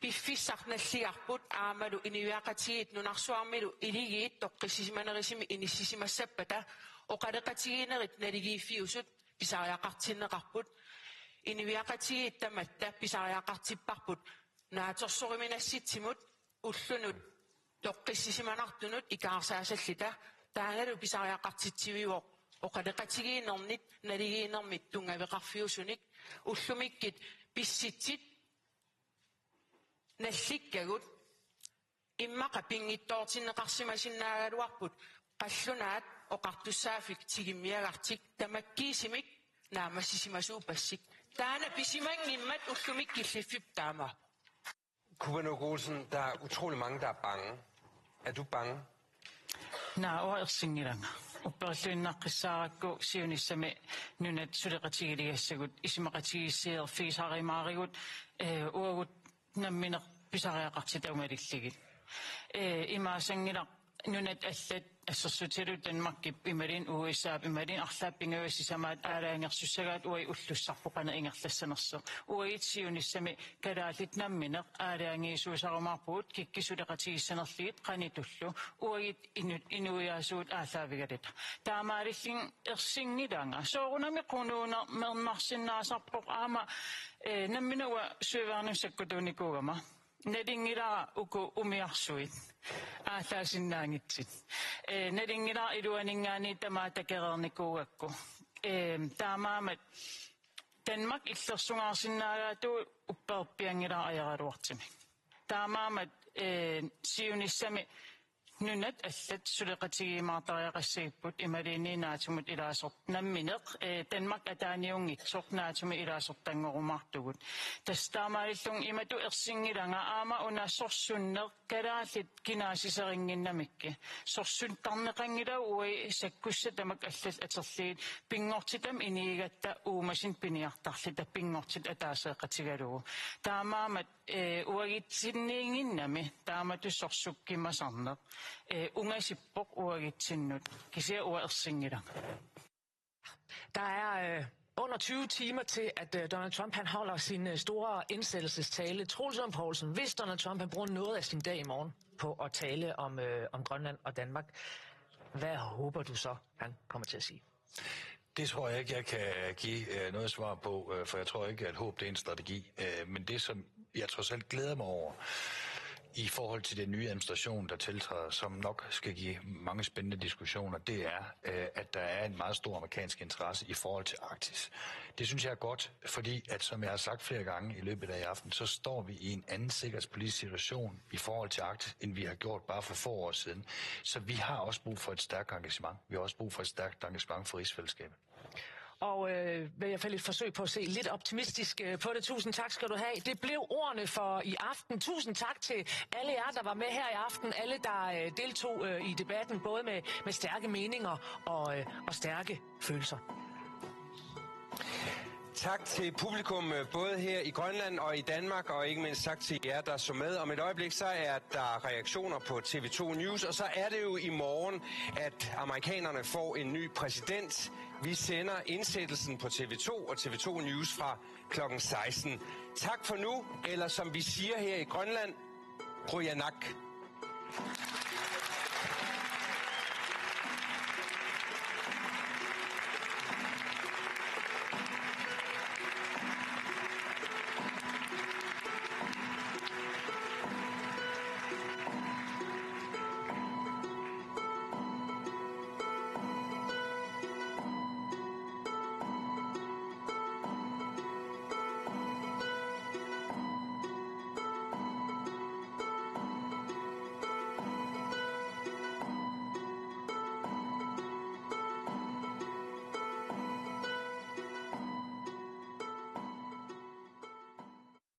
Piffissaq nalligarput aammalu inuiaqatigiit nunarsuarmilu iligiit toqqissisimanerusumik inissisimassappata oqaloqatigiinnerit naligiiffiusut pisariaqartinneqarput. Inuiaqatigiit tamatta pisariaqartipparput naatsorsoruminassutsimut ullunut toqqissisimanartunut ikaarsaasalluta. Taannalu pisariaqartitsiviuvoq oqaloqatigiinnernit naligiinnermit tunngaveqarfiusunik. Ullumikkut pissutsit nallikkagut immaqa pinngitsoortinneqarsimasinnaagaluarput qallunaat oqartussaaffik tigummiagartik tamakkiisumik naammassisimasuuppassuk. Taanna pisimanngimmat ullumikkut killiffik taama. Kuba Nuuk Olsen, der er utrolig mange, der er bange. Er du bange? Naa, uanga ersinngilanga. Upperilluinnaqqissaarakku siunissami nunat suleqatigiligassagut isumaqatigiisseerfigisarumaarigut, eh, uagut nammineq pisariaqartitagut malillugit. Eh, imaassanngilaq nunat allat assersuutigalugu Danmarkip imaluunniit U S A-p imaluunniit arlaat pingajuat sisamaat aalajangersussagaat uagut ullussarput qanoq ingerlassanersoq. Uagut siunissami kalaallit nammineq aalajangiisuusarumaarpugut kikkut suleqatigissanerlugit qanoq itullu. Uagut inu-, inuiaasugut aallaavigaluta. Taamaalillunga ersinngilanga. Soorunami qunuunermernarsinnaasarpoq aamma, eh, nammineq uanga Søværnemi sakkutuunikuugama. Nalunngilara uku umiarsuit aallaasinnaanngitsut. Eh, nalunngilara iluaninngaanniit tamaat takoreernikuugakku. Eh, taamaammat Danmark illersungaarsinnaagaatigut upperpianngilara ajoraluartumik. Taamaammat, eh, siunissami nunat allat suleqatigiumaartariaqassagipput imaluunniit NATO-mut ilaasort-, nammineq, eh, Danmark ataaniunngitsoq NATO-mut ilaasortanngorumaartugut. Tassa taamaalillunga imatut ersinngilanga aamma una sorsunneq kalaallit kinaassuserinnginnamikkit. Sorsunneqarneqanngilagut uagut sakkussat tamakku allallu atorlugit pinngortitami inigigatta uumasut piniartarluta pinngortitut ataaseqatigalugu. Taamaammat, eh, uagutsinniinnginnami taamatut sorsukkumasarneq, eh, ungasippoq uagutsinnut, kisianni uanga ersinngilanga. Der er øh, under tyve timer til, at øh, Donald Trump han holder sin øh, store indsættelsestale. Troels Lund Poulsen, hvis Donald Trump han bruger noget af sin dag i morgen på at tale om, øh, om Grønland og Danmark, hvad håber du så, han kommer til at sige? Det tror jeg ikke, jeg kan give øh, noget svar på, øh, for jeg tror ikke, at håb det er en strategi. Øh, men det, som jeg trods alt glæder mig over i forhold til den nye administration, der tiltræder, som nok skal give mange spændende diskussioner, det er, øh, at der er en meget stor amerikansk interesse i forhold til Arktis. Det synes jeg er godt, fordi at, som jeg har sagt flere gange i løbet af i aften, så står vi i en anden sikkerhedspolitisk situation i forhold til Arktis, end vi har gjort bare for få år siden. Så vi har også brug for et stærkt engagement. Vi har også brug for et stærkt engagement for rigsfællesskabet. Og øh, vil jeg falde et forsøg på at se lidt optimistisk øh, på det. Tusind tak skal du have. Det blev ordene for i aften. Tusind tak til alle jer, der var med her i aften. Alle, der øh, deltog øh, i debatten, både med, med stærke meninger og, øh, og stærke følelser. Tak til publikum, øh, både her i Grønland og i Danmark, og ikke mindst tak til jer, der så med. Om et øjeblik, så er der reaktioner på T V to News, og så er det jo i morgen, at amerikanerne får en ny præsident. Vi sender indsættelsen på T V to og T V to News fra klokken seksten. Tak for nu, eller som vi siger her i Grønland, Qujanaq.